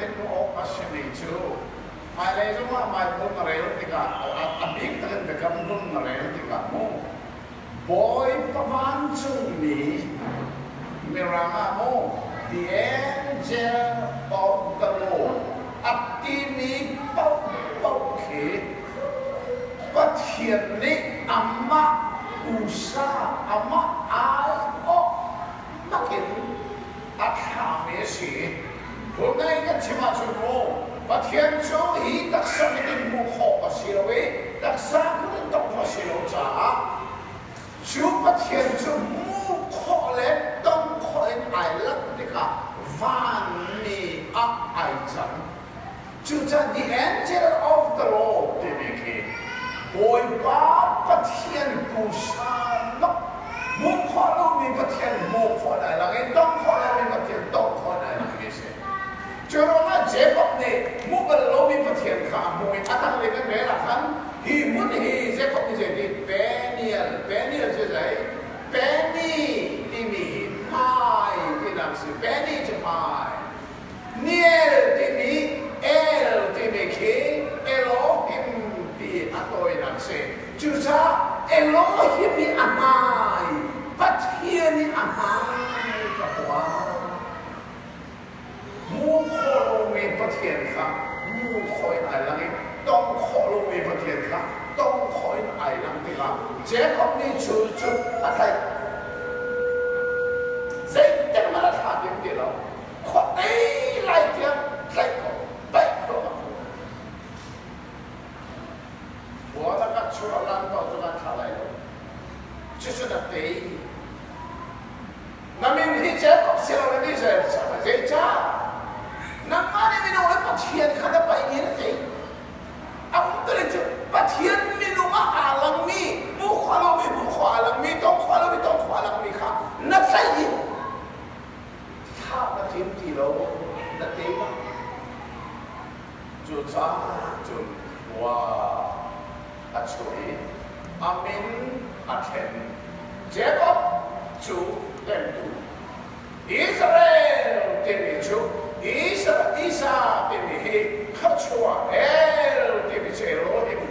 tein hmuh awk a simi cu hmailei zongah Bible na rel tikah a bik takin biakam hlun na rel tikah mu Bawipa vancungmi Mirang ah mu the angel of the Lord a timi paohpaoh khi Pathian nih amah usa amah aiawh bakin a thlahmi a si. Phunai kan chim ahcun mu Pathian cu hi taksa mit in hmuh khawh a si lo i taksa kut in tongh khawh a si lo caah cu Pathian cu hmuh khawh le tongh khawh in ai langh tikah vanmi ah ai cang. Cucaah the angel of the Lord timi khi Bawipa Pathian pusa bak hmuh khawh lomi Pathian hmuh khawh lai lang i tongh khawh lomi Pathian tongh khawh lai lang hi a si. Cu ruangah Jacob nih hmuh bal lomi Pathian kha a hmuh i a tanglei kan rel ah khan hi hmun hi Jacob nih zei ti Peniel Peniel cu zei Peni timi hi hmai tinak a si Peni cu hmai Niel timi El timi khi Elohim ti a tawinak si. Cucaah Elohim i a hmai, Pathian i a hmai ka hua. Hmu khawh lomi Pathian kha hmu khawh in ai lang i tong khawh lomi Pathian kha tong khawh in ai lang tikah Jacob nih cu cu a tlaih. Zeitik hmanh a thla ding ti lo. Khuatei lai tiang tlaih ko, paih ko a ko. Khua na ka chuah lan ko cu kan thla lai lo. Cucu na tei. Na min hi Jacob si lo na Israel si lo. Zeicah? Nangmah nih minung le Pathian kha na paih i na tei. A um tu cu Pathian minung ah aa langmi, hmuh khawh lomi hmuh khawh aa langmi, tong khawh lomi tong khawh aa langmi kha na tlaih i thlah na tim ti lo na te bak cucaah cun khua a chuah i a min a thlen Jacob cu hlemtu Israel timi cu Isa Isa timi hi thluachuah El timi cu Elohim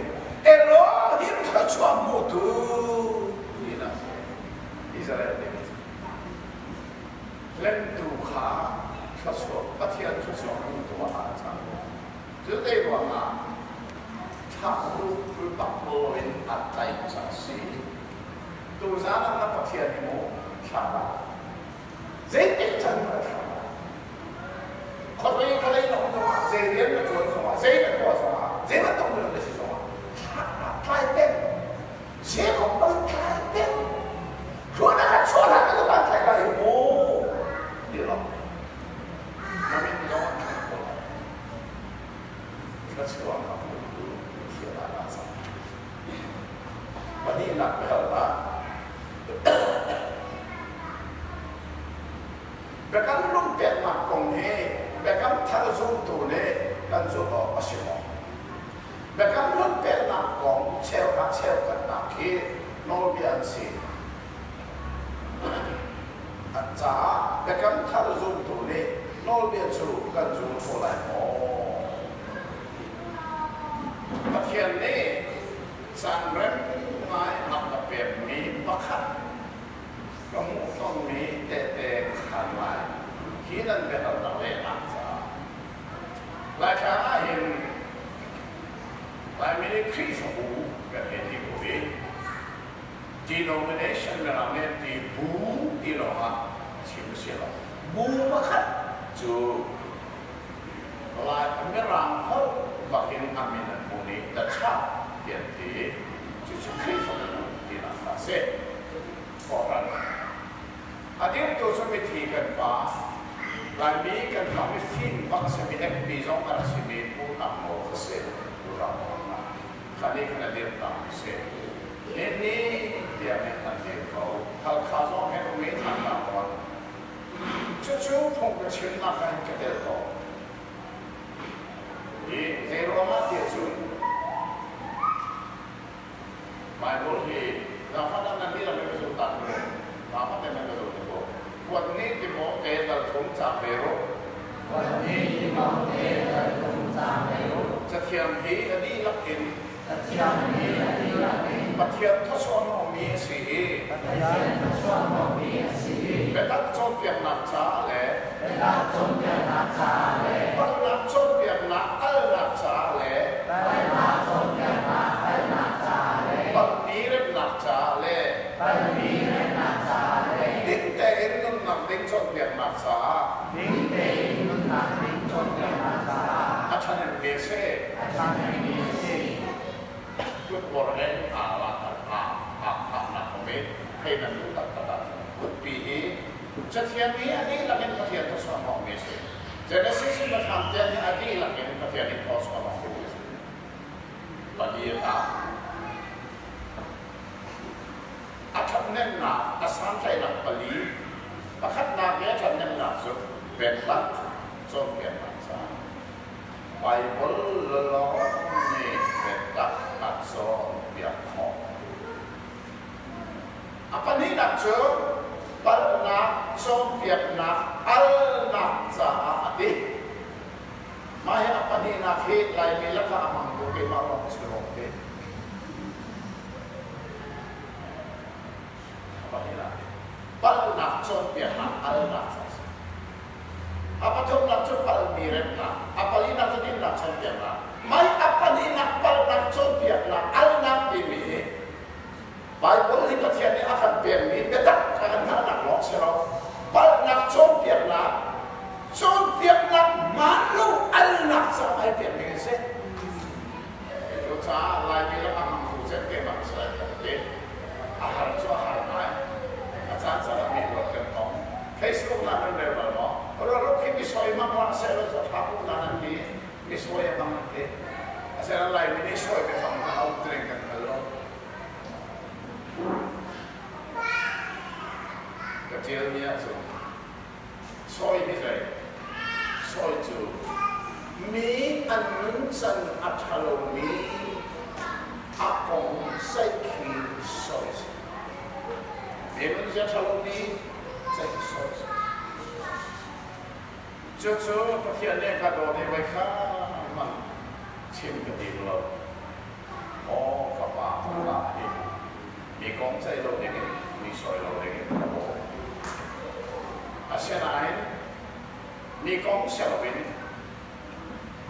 Elohim thluachuah hmutu tinak Israel timi cu Hlentu kha thluachuah Pathian thluachuah hmutu ah aa cang. Cu te ruangah thlah pulpak in a tlaih ca a si. Tuzaan ah na Pathian hi mu thlah hlah. Zeitik can hmanh thlah hlah. Khualei khualei na um zongah, zei rian na ṭuan zongah, zei na tuah zongah, zei bantuk minung na si zongah, thlah hlah, tlai peng. Jacob bang tlai peng. Ruah na kan chuah hlan na kan tlaih lai hi mu. Ti lo. Na min zong an thlaih ko lai. Thluachuah a hmutu Pathian ah naa cang. Pahnihnak biahalnak. Biakam lungpeknak kong hi biakam thar zumtu nih kan zulh awk a si maw? Biakam hlun peknak kong cheukhat cheukhatnak khi nawlbia an si. An caah biakam thar zumtu nih nawlbia cu kan zul kho lai maw? Pathian nih caan rem ngai a ka pekmi pakhat ka hmuhtonmi tehte ka khaan lai. Hi nan biahalnak lehnak caah Laitlang ahhin Laimi nih Khrihfabu kan hei ti ko i denomination mirang nih an ti bu ti lawngah chim a si lo. Bu pakhat cu Lai Mirang holh bakin a min an hmuh nih the church ti an ti i cucu Khrihfabu tinak kha a si. Kawhhran. A dirhtu cu mithi kan pa, Laimi kan pa mifim bak a simi MP zong a rak simi Pu Hrang Nawl kha si. Pu Hrang Nawl kha kha nih khan a dirhnak a si. Nihin tiang hin an dir ko. Halkha zong he um i Thantlang zong an um. Cucu phung ka chimnak ah hin ka tel ko. Hi zeiruangah tiah cun Bible hi zaangfah nan nan dihlak in ka zoh ta ti maw? Zaangfah te nan ka zoh ti maw? Kuat nih ti maw te dal thum ca ve rawh. Cathiang hi a dihlak in Pathian thawchuahhnawhmi a si i biatak cawnpiaknak caah le palhnak cawnpiaknak alnak caah le palhmi remnak caah le ding tein nunnak ding cawnpiaknak caah a ṭhahnemmi a si. Kutbor he aa aa phahnak um i thei nan duh taktak ahcun kutpi hi Cathiang hi a dihlak in Pathian thawchuah hmangmi a si. Genesis in Biathlam tiang hi a dihlak in Pathian nih thawchuah hmangmi a si. Pali a tang. A ṭhathnemnak, a santlaihnak pali. Pakhatnak i a ṭhathnemnak cu biatak cawnpiaknak caah Baibal lawng nih biatak a cawnpiak khawh. A pahnihnak cu palhnak cawnpiaknak alnak caah a ti. Mah hi a pahnihnak hi Laimi lakah a hmang tu keimah lawng ka si lo ti. A pahnihnak hi palhnak cawnpiaknak alnak caah a si. A pathumnak cu palhmi remnak, a palinak cu dinnak cawnpiaknak. Mah hi a pahnihnak palhnak cawnpiaknak alnak timi hi Baibal hi Pathian nih a kan pekmi biatak a kan hngalhnak lawng si lo. Palhnak cawnpiaknak, cawnpiaknak hmaan lo alnak caah ai pek ding a si. Cucaah Laimi lakah hmangtu cem keimah ka si lai ka ti. A har cu a har ngai. A caan caan ah mi huat kan tong. Facebook ah nan rel bal maw? Rualuk hi mi soi hmang hlah sehlaw cu a ṭha tuk na nan ti. Mi sawi a hmang an ti. Asinain Laimi nih sawi biafang hna a um tining kan hngal lo. Ka ṭialmi ahcun sawi hi zei? Sawi cu mi an nuncan a ṭha lomi a kong ceih khi sawi a si. Mi nunzia ṭha lomi ceih khi sawi a si. Cucu Pathian nih ka dawt i voi kha hmanh chim ka tim lo. Aw fapa ka hi mi kong ceih lo dingin mi sawi lo dingin ka bawm. Asinain mi kong si loin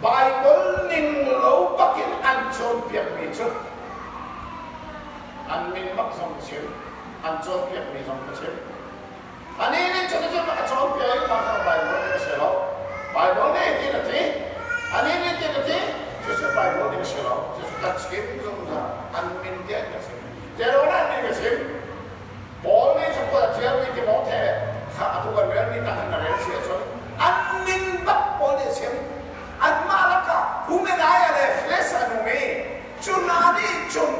Baibal ning lo bakin an cawnpiakmi cu an min bak zong ka chim, an cawnpiakmi zong ka chim. Anih nih cun cun a cawnpiak i mah kha Baibal ning a si lo. Baibal nih hitin a ti. Anih nih tin a ti. Cucu Baibal ning a si lo. Cucu ka chim zungzal. An min tiah ka chim. Tiah an min ka chim. Paul nih cakuat a ṭialmi Timote kha atu kan relmi tang in na rel si ahcun an min bak Paul nih a chim. Anmah lakah Humenaiah le Fles an um i cu hna nih cun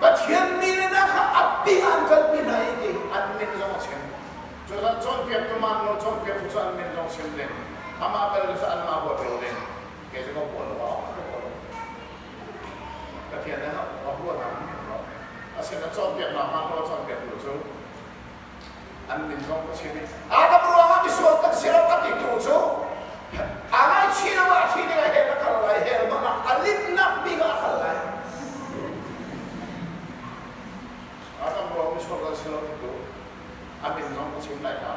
Pathian mi le hna kha a ping an kalpi hna i ti an min zong a chim. Cucaah cawnpiaktu man lo cawnpiaktu cu an min zong chim ding. Amah bel cu anmah huat lo ding. Kei cu ka huat lo, ka huat lo. Pathian nih a huat an min lo. Asinain cawnpiaknak man lo cawnpiaktu cu an min zong ka chim i Adam ruangah misual kan si lo a titu cu aa ngaichih lo ah thi ding ah hell a kal lai hell hmanh ah a linnak bik ah a kal lai Adam ruang misual kan si lo titu a min zong ka chim lai hna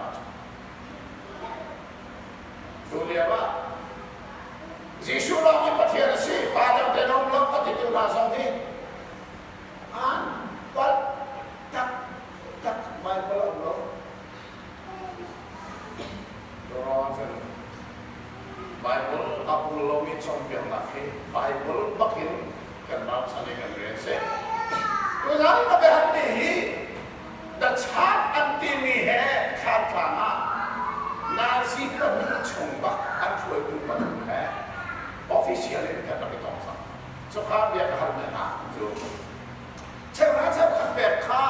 tu lio ah Jesuh lawng hi Pathian a si pa dang te um lo a titu hna zong hi An palh taktak Baibal a um lo. Curuangah Baibal a um lomi cawnpiaknak hi Baibal bak in kan ralchan i kan rel si. Tuzaan i na biahalmi hi the chart an timi he thlantlang ah Nazi pahnih chung bak an hruaitu pathum he official in kan rak i tong cang. Cuka bia ka hal ne hna cu cheuhra cheukhat pek kha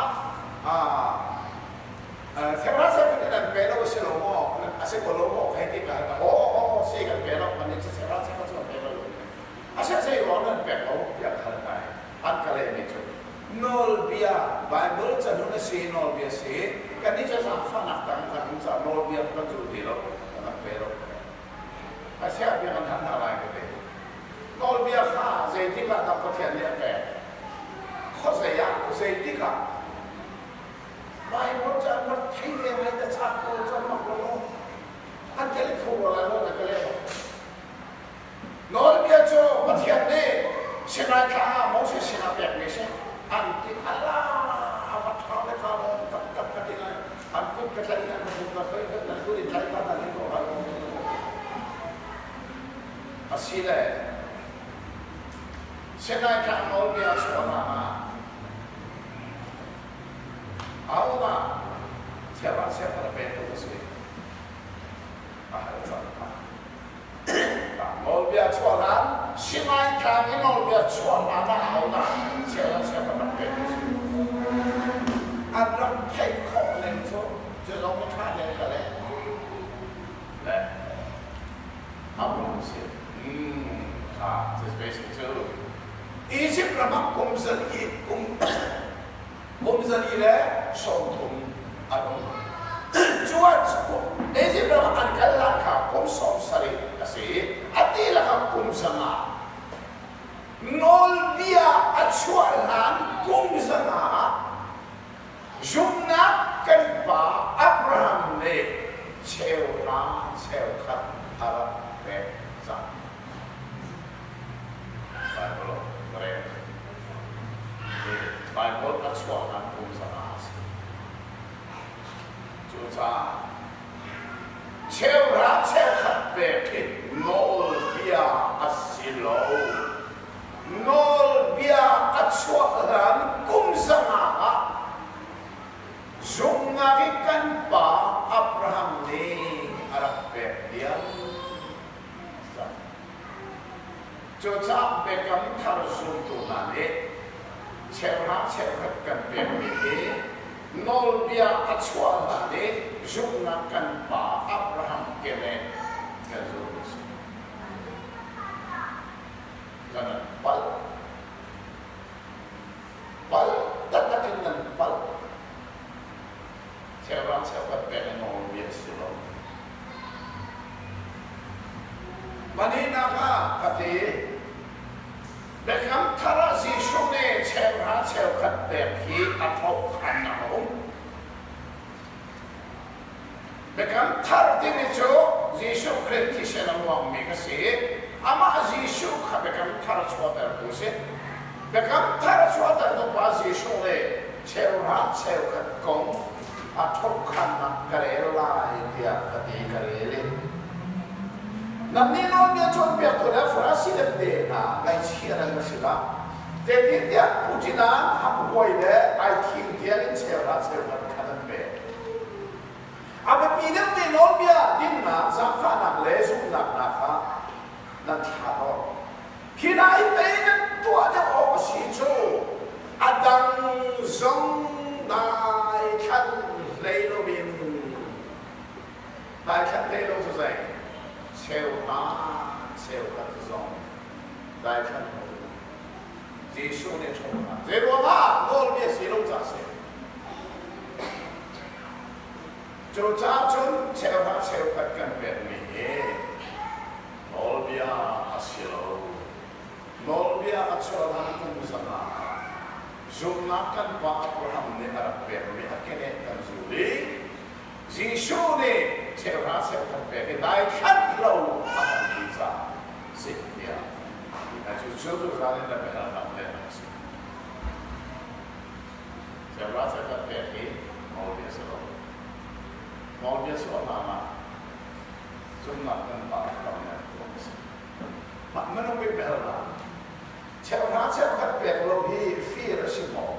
cheuhra cheukhat in an pe lo a si lo maw a si ko lo maw hei ti ka hal aw aw si kan pe lo kan nih cu cheuhra cheukhat cu an pe lo a si zei ruang nan pek lo tiah ka hal hna i an ka lehmi cu nawlbia Bible canun a si nawlbia si kan nih cu zaangfahnak tang kan um caah nawlbia kan zul ti lo kan pe lo. in tlaih ta hna ning ko hal. Asile Sinai Tlang nawlbia chuahnak ah ahodah chiahra chiahkhat a petu a si? A hal cang hna. Nawlbia chuah hlan, Sinai Tlang i nawlbia chuah hlan ah ahodah chiahra chiahkhat rak petu a si? An rak theih khawh ning cu cu zong a ṭha deuh ka leh. Le Abraham si. Kha basic cu Egypt ram ah kum zali kum kum zali le 30 an um. Cu ah Egypt ram ah an kal lan kha kum 70 a si. A dihlak ah kum 500. Nawlbia a chuah hlan kum 500 ah Zumhnak kan pa Abraham nih cheuhra cheukhat a rak pek cang. Bible ka rel. Bible a chuahnak kum 500 a si. Cucaah cheuhra cheukhat pek hi nawlbia a si lo. Nawlbia a chuah hlan kum 500 ah zumhnak i kan pa Abraham nih a rak pek diam cang. Cucaah Biakam Thar zumtu hna nih cheuhra cheukhat kan pekmi hi nawlbia a chuah hlan i zumhnak kan pa Abraham keneh kan zulh a si. Kan an palh. Palh taktak in nan palh. Cheuhra cheukhat pek in nawlmi a si lo. Pahnihnak ah ka ti. Biakam thar ah Jesuh nih cheuhra cheukhat pek hi a thawhkhannak a um. Biakam thar timi cu Jesuh Khrih thisen a luangmi ka si i amah Jesuh kha biakam thar chuahtertu a si. Biakam thar chuahtertu pa Jesuh nih cheuhra cheukhat kong a thawhkhannak ka rel lai tiah ka ti ka rel i Nannih nawlbia cawnpiaktu le Farasi le te hna ngaihchia nan va si dah. Zeitintiah Puṭinan hamhuai le aithing tiangin cheuhra cheukhat kha nan pek. A biapi deuhmi nawlbia dinnak, zaangfahnak le zumhnak hna kha nan thlah awk. Hi hna hi pei nan tuah deuh awk a si cu a dang zong daithlan hlei loin daithlan hlei lo cu zei cheuhra cheukhat zong daithlan lo Jesuh nih ṭhawnnak zei ruangah nawlbia si lo caah si. Cucaah cun cheuhra cheukhat kan pekmi hi nawlbia a si lo. Nawlbia a chuah hlan kum 500 ah zumhnak kan pa Abraham nih a rak pekmi a keneh kan zul i Jesuh nih cheuhra cheukhat pek i daithlan lo a kan ti caah si tiah cu cu tuzaan in na biahalnak lehnak a si. Cheuhra cheukhat pek hi nawlbia si lo. Nawlbia chuahnak ah zumhnak kan pa ram le tuah a si. Mah minung bik biahalnak cheuhra cheukhat pek lo hi fir a si maw?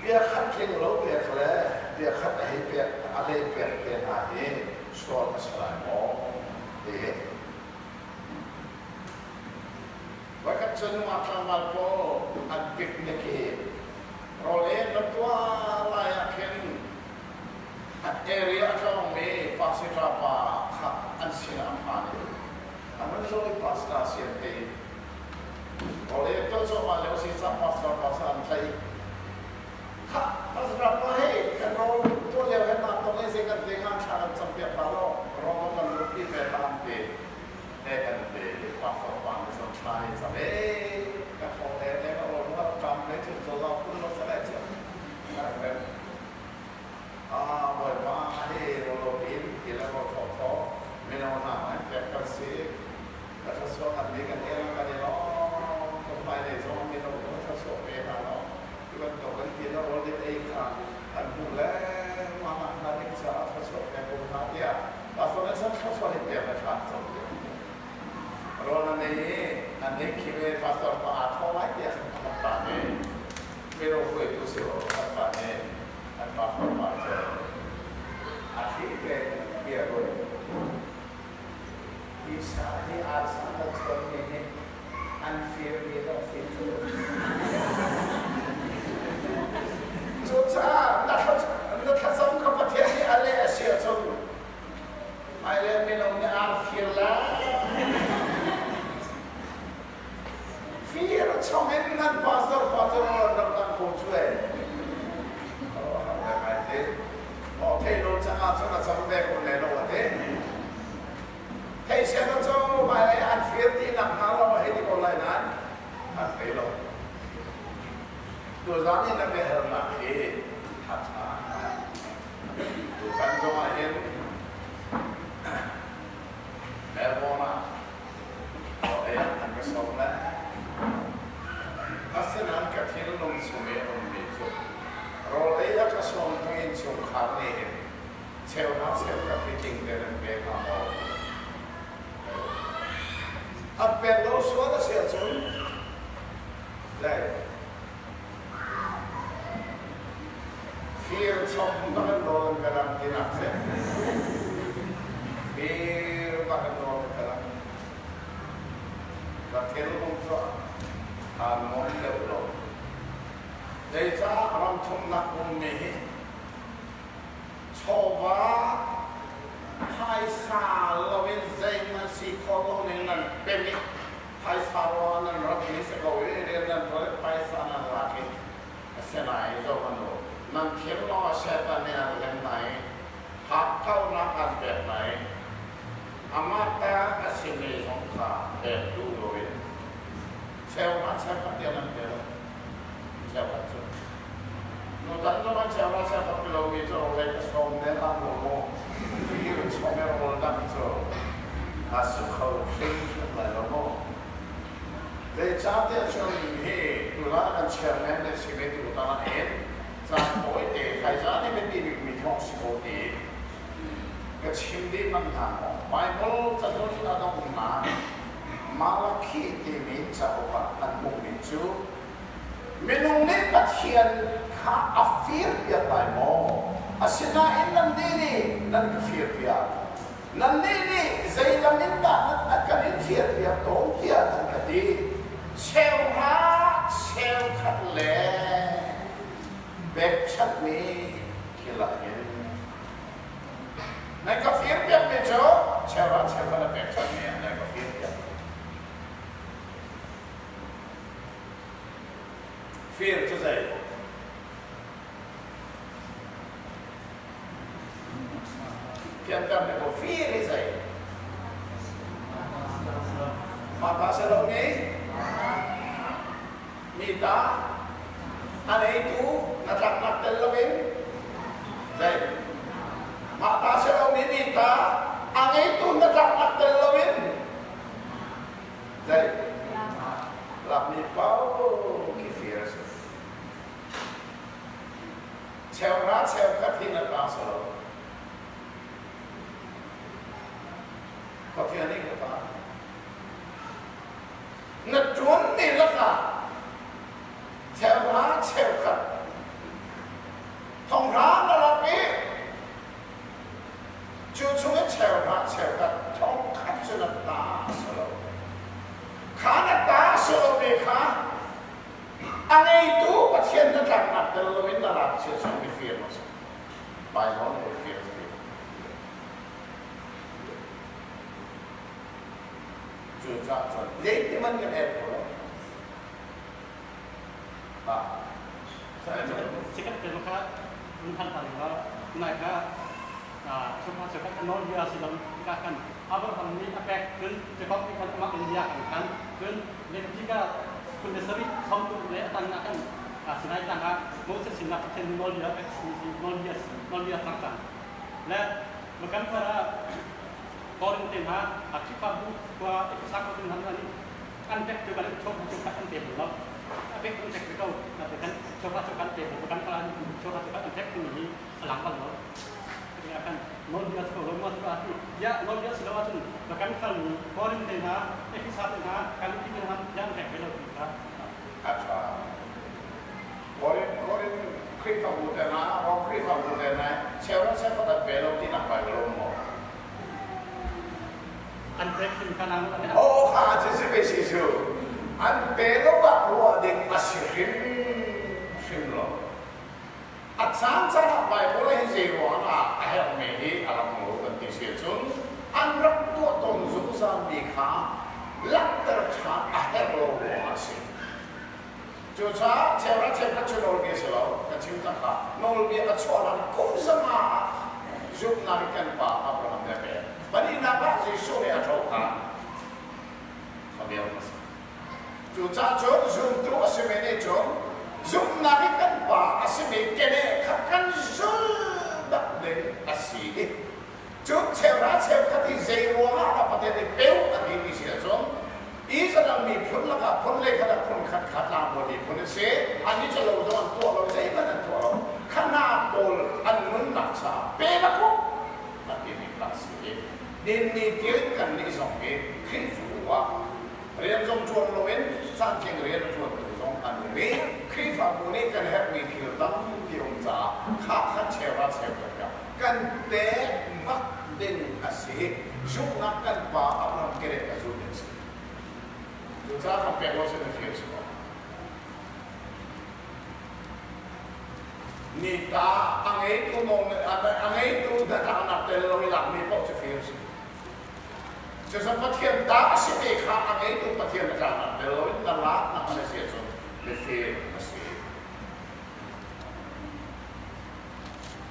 Bia khat tling lo pek le bia khat a hei pek a lei pek te hna hi sual a si lai maw? Ti hi. Voikhat cu nungak tlangval pawl an picnic i rawl ei an van tuah lai ah khin an area a tlawngmi pastor pa kha an sinah an phan i an van zoh i pastor si an ti. Rawl ei an tuah cuahmah lio si cang pastor pa cu an tlaih. Khah pastor pa hei kan rawl tuah lio he naa tong i zei kan te hnga thla kan campiak hna law rawl kan luhpi ve hna an ti. He kan te pastor pa nih cun thla i cam ee ka thaw te te ka rawl ka ṭam ve cun zoza phun lo sa le cu. Ah Bawipa hi rawl in ti le rawl thaw thaw mino hna an pek kan si. Ka thluachuah kan nih kan el kan i lawm kan hmailei zong mino kan thluachuah pe hna law ti bantuk kan ti le rawl din ei kha an hmuh lengmang ah hna nih. caah thluachuah pek ko hna tiah pastor nih cun thluachuah hi pek a ṭha cang tiah rawl an ei i an ei khim i pastor pa aa thawh lai tiah an pa nih mino hruaitu si an pa nih an pastor pa cu a thli te bia ruai hi sa hi arsa kan chuanmi hi an firmi dawh si cu. Cucaah na thlacam kha Pathian nih a leh a si ahcun hmailei mino nih aan fir lai. Fir chom in nan pastor pa cu rawl rak dang ko cu ei. Ngai te. Aw thei lo cang ahcun a cam ve ko ne lo a ti. Theihsian cu hmailei an fir ti nak hnga lo a hei ti ko lai nain an thei lo. Tuzaan i na biahalnak hi a ṭha. Tutan zong ah hin Melbourne ah ei ah an ka sawm le asinain ka thinlung chung i a ummi cu rawl ei a ka sawmtu innchungkhar nih hin cheuhra cheukhat hi tling tein an pe hnga maw? An pek lo sual a si ahcun zei fir chom bak an rawl an ka dang tinak si. Fir bak an rawl an ka dang. Ka thil um cu aa nuam deuh lo. Zeicah ram thumnak ummi hi Chawva phaisa loin zeihmanh si khawh lo ning nan pem i phaisa ruangah nan rat mi si ko i rian nan ṭuan i phaisa nan lak i a si lai zoh hmanh u. Nan thil lawng ah Satan nih an lem hna i hakkauhnak an pek hna i amah ta a simi zong kha pek duh loin cheuhra cheukhat tiang nan pe lo. Cheukhat cu Nutan zong an cheu la cheu bak lomi cu rawlei ka sawm ne lang lo mu. Fir chom e rawl dang cu a su kho hringhran lai lo mu. Zeicahtiah cun hi tuzaan kan chairman le si ve tutan ah hin caan tawite thaizaan i biapi bikmi thawng si ko ti ka chim dih manh hna maw? Bible cahlun a donghnak Malakhi timi cauk ah kan hmuhmi cu Minung nih Pathian kha a firpiak lai maw? Asinain nannih nih nan ka firpiak. Nannih nih zei lam in dah nan kan in firpiak tawn tiah nan ka ti. Cheuhra cheukhat le pekchanhmi thil ah hin nan ka firpiakmi cu cheuhra cheukhat le pekchanhmi ah nan ka firpiak. Fir cu zei? Fianter ne ko fir hi zei? Mah si lo mi mi ta a neitu na tlaknak tel loin zei? Mah ta si lo mi mi ta a ngeitu na tlaknak tel loin Zei? Lakmi paoh khi fir a si. Cheuhra cheukhat hi na ta si lo. Pathian nih ka ta. Na ṭuanmi lakah cheuhra cheukhat thonghra na lak i Cu chung in cheuhra cheukhat thongkhat cu na ta a si lo. Kha na ta a si lomi kha a ngeitu Pathian hnatlaknak tel loin na lak cia cu mifir na si. Bible nih mifir a ti. Cucaah cun zeiti hmanh kan en kho lo. Chikkhat te kha run than ta ding law tunai kha chungkhar cheukhat a nawlbia si lo tikah khan Abraham nih a pek cun Jacob nih khan amah in bia kan khan cun Leviticus 27 sawmthum le a tang ah khan Sinai tlang ah Moses sinah Pathian nawlbia pek nawlbia nawlbia cang cang le makan thar ah Korin te hna Khrihfabu khua Efesa khua hna nih an pek cu kan chawva cu an pe bal lo a pek an pek ve ko kan chawva cu kan pe bal kan pa chawva cu an pek timi hi a lang bal lo. ah khan nawlbia si ko lo maw tiah ti tiah nawlbia si lo ahcun va kan khalmi Korin te hna Efesa te hna Galati te hna bia an pek ve lo ti kha. A ṭha. Korin Korin Khrihfabu te hna Rom Khrihfabu te hna cheuhra cheukhat an pe lo tinak Baibal um maw? An pek hrim kha nang. Aw kha cu si ve si cu an pe lo ah ruah ding a si hrim hrim lo. A caan caan ah Baibal hi zei ruang ah a herhmi hi a rak lo kan ti si ahcun an rak tuah tawn zungzalmi kha langhter ṭhan a herh lo ruangah a si. Cucaah cheuhra cheukhat cu nawlbia si lo, ka chim cang kha. Nawlbia a chuah hlan kum zanga ah zumhnak in kan pa Abraham nih a pek. Pahnihnak ah Jesuh nih a ṭho kha kha vial a si. Cucaah cun zumtu a simi nih cun zumhnak i kan pa a simi keneh kha kan zulh bak ding a si i cun cheuhra cheukhat hi zei ruangah dah Pathian nih peu a ti ti si ahcun Israel miphun lakah phun le khat ah phun khat kha tlangbawi miphun an si. Annih cu lo zong an tuah lo, zeihmanh an tuah lo. Kha hna pawl an nunnak caah pe bak u a timi kha a si i ninni tiang kannih zong hi Khrihfabu ah rian zong ṭuan loin caantling rian a ṭuantu zong an um i Khrihfabu nih kan herhmi thil tampi um caah kha kha cheuhra cheukhat kha kan pek bak ding a si. Zumhnak kan pa Abraham keneh a zul ding a si. Cucaah kan pek lo sin na fir si ko. Ni ta a ngeitu nawl a ngeitu hnatlaknak tel lo i lakmi paoh cu fir si. Cucu Pathian ta a si mi kha a ngeitu Pathian hnatlaknak tel lo in na lak na hman a si ahcun mifir na si.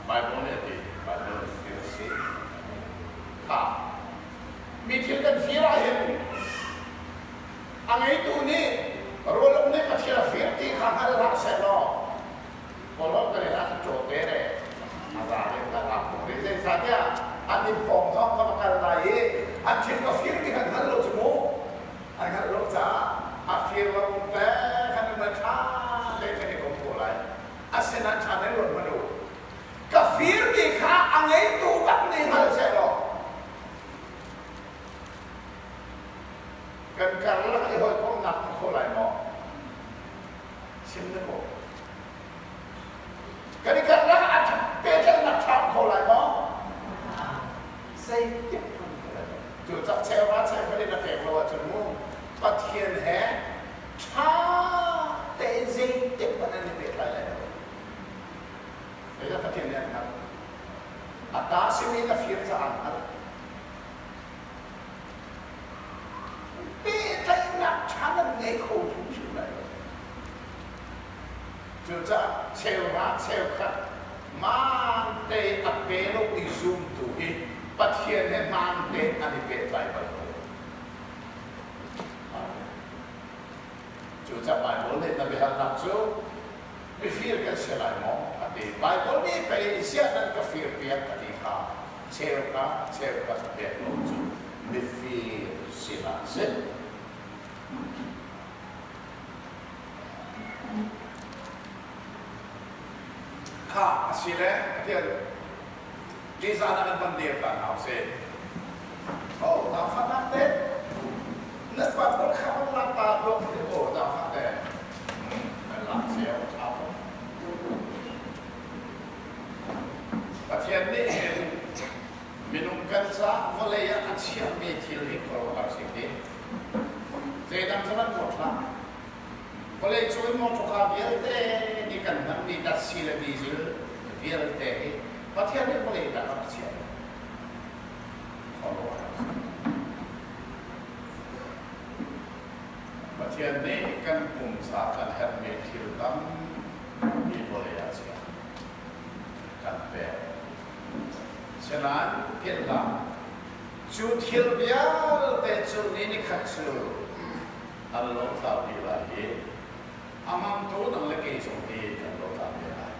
Baibal nih a ti, Baibal nih fir a si. Kha mi thil kan fir ahhin a ngeitu nih rualung nih Pathian a fir ti kha hngal hlah seh law kawlawm kan i hlah caw te re a za in ka lak ko rih. Zeicahtiah an inn pawng zong ka va kal lai i an thil ka fir ti kha hngal lo cu mu. An hngalh lo caah a fir lo um te khan um ṭha tein kan i kom ko lai. Asinain ṭha tein ruat hmanh u. Ka firmi kha a ngeitu bak nih hngal seh law kan karlak i hawikomhnak um kho lai maw? Chim na ko. Kan i karlak ah pehtlaihnak ṭha um kho lai maw? Zeitik hmanh ka lai lo. Cucaah cheuhra cheukhat in a pek lo ahcun mu Pathian he ṭha tein zeitik hmanh an i pehtlai lai lo. Zeicah Pathian nih an hngalh? A ta simi na fir caah an hngalh. Pehtlaihnak ṭha nan ngei kho hrimhrim lai lo. Cucaah cheuhra cheukhat hmaan tein a pe lomi zumtu hi Pathian he hmaan tein an i pehtlai bal lo. Cucaah Baibal nih na biahalnak cu mifir kan si lai maw a ti. Baibal nih pei ziah nan ka firpiak a ti kha cheuhra cheukhat pek lo cu mifir sinah a si. Kha a si le Pathian ṭihzahnak kan hman dir ta hna usih. Oh, zaangfahnak te na passport kha van lak ta duak te oh zaangfah te kan lak cio ṭha tuk. Pathian nih hin minung kan caah vawlei ah a chiahmi thil hi khuaruahhar si ti. Zeidang cu van ruat hlah. Vawleicung in mawṭawka vialte nih kan hmanmi datsi le diesel vialte hi Pathian nih vawlei dah rak chiah lo. Khuaruahhar a si. Pathian nih kan pumsa kan herhmi thil tampi vawlei ah chiah kan pek. Sinain philh hlah, cu thil vialte cu ni nikhat cu an lotlau dih lai i a hmangtu nang le kei zong hi kan lotlau ve lai.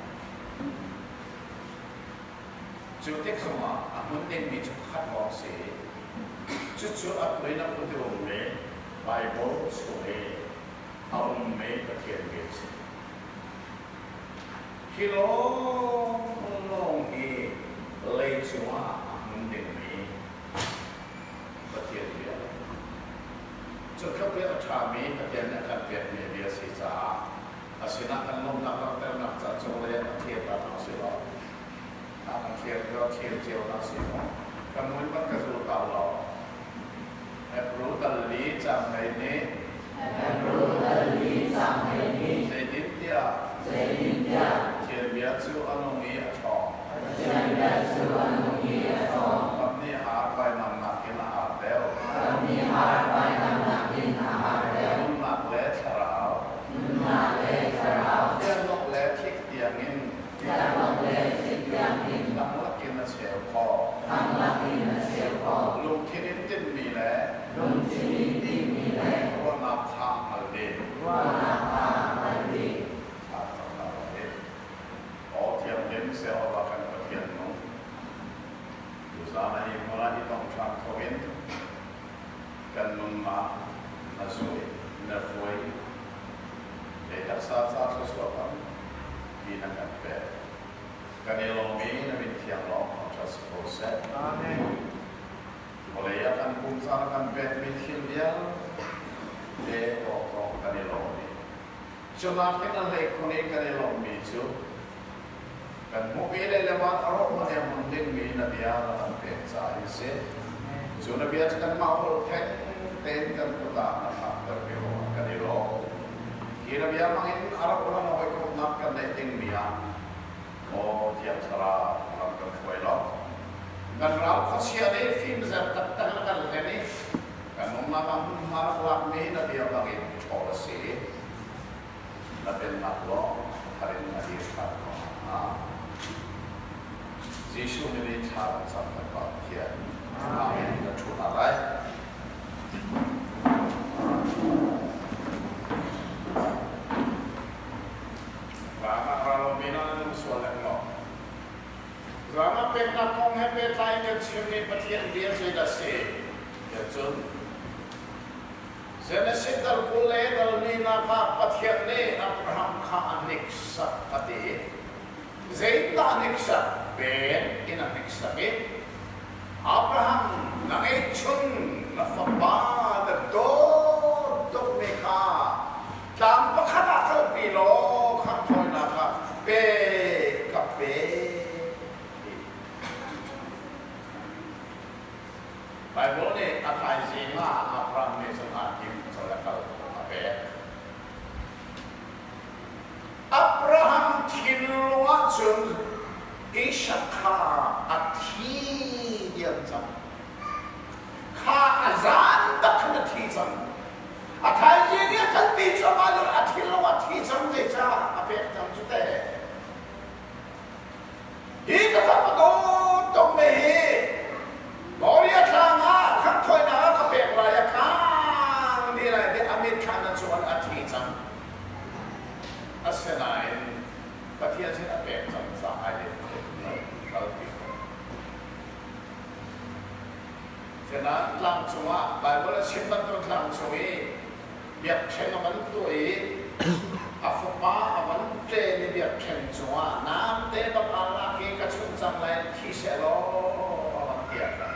Cu tik zongah a hmun dingmi cu pakhat lawng si i cucu a tuin a put i ummi Baibal chung i a ummi Pathian bia a si. Hi lawnglawng hi Leicung ah a hmun dingmi Pathian bia. Cutluk i a ṭhami Pathian nih a kan pekmi a bia si caah a sinah kan lawmhnak langhternak ca cunglei ah a thlir ta hna usih law a kan thlir thlir cio hna sih law kan mui hmanh ka zul ta law Hebru dal li cang hlei nih Hebru dal li cang hlei nih zeitintiah zeitintiah Pathian bia cu a nung i a ṭhawng. Pathian bia cu a nung i a ṭhawng. Kam nih haar vainam nakin a haar deuh. Kam nih haar vainam nakin a haar deuh. Nunnak le thlarau. Nunnak le thlarau. Tianok le thlik tiangin. Tianok le thlik tiangin. Dang lakin a cheu khawh. Dang lakin a cheu khawh. Lungthin in tinhmi le. Lungthin in tinhmi le. Ruahnak kha a hngal dih. Ruahnak kha a hngal dih. Thla cam hna u. Aw thianghlim Jehovah kan Pathian nung, tuzaan ah hi hmun ah i tong ṭhan kho in kan nunnak na zui, na hruai, lei taksa ca thluachuah tampi na kan pek. Kan i lawm i na min thiang lawng thangṭhat si ko seh. Amen. Vawlei ah kan pum ca na kan pekmi thil vialte awk kan i lawm i Cunak hin a hleikhun i kan i lawmhmi cu kan hmuhmi le levan a rawh hmanh i a hmun dingmi na bia na kan pek caah hin si. Cu na bia cu kanmah holh theng tein kan kut ah na phaktermi ruangah kan i lawm. Hi na bia hmangin a rauh hlan ah hawikomhnak kan neih dingmi ah maw Thiang Thlarau lam kan hruai law kan ral khuachia nih fimzer taktak in a kan hlen i Kan nunnak ah hmunhma rak lakmi na bia bangin ṭhawl a si. Na pennak lawng thar in a dir ṭhan ko nakhnga. Jesuh min in thla kan cam kan Pa Pathian. Amen. Na ṭhu hna lai. Rama ralomi na nung sual lengmang. Rama peknak kong he pehtlai in kan chimmi Pathian bia zeidah a si? Tiah cun Genesis dal 20 le dal linak ah Pathian nih Abraham kha a hniksak a ti. Zeitindah a hniksak? Pen in a hniksak i Abraham na ngeihchun na fapa na dawt tukmi kha tlang pakhat ah kalpi law khanghthawinak ah pe ka pe ti. Baibal nih a thaizing ah Abraham nih cun aa tim col a kal a pek. Abraham thinlung ah cun Isak kha a thi diam cang. Kha a zan bak khan a thi cang. A thaizing i a kalpi cuahmah lio a thinlung a thi cang zeicah a pek cang cu teh. Hi ka fapa dawt tuk mi hi Moria tlang ah khanghthawinak ah ka pek lai a khang dih lai ti a mitthlam na cungah a thi cang. Asinain Pathian sin a pek cang caah ai let kho ti lo, kalpi ko. Cunain tlang cungah Baibal a chim bantuk tlang cung i biakṭheng a van tuah i a fapa a van ṭen i biakṭheng cungah namte bak aa lak i ka chunh cang lai thi seh law a van ti ahkhan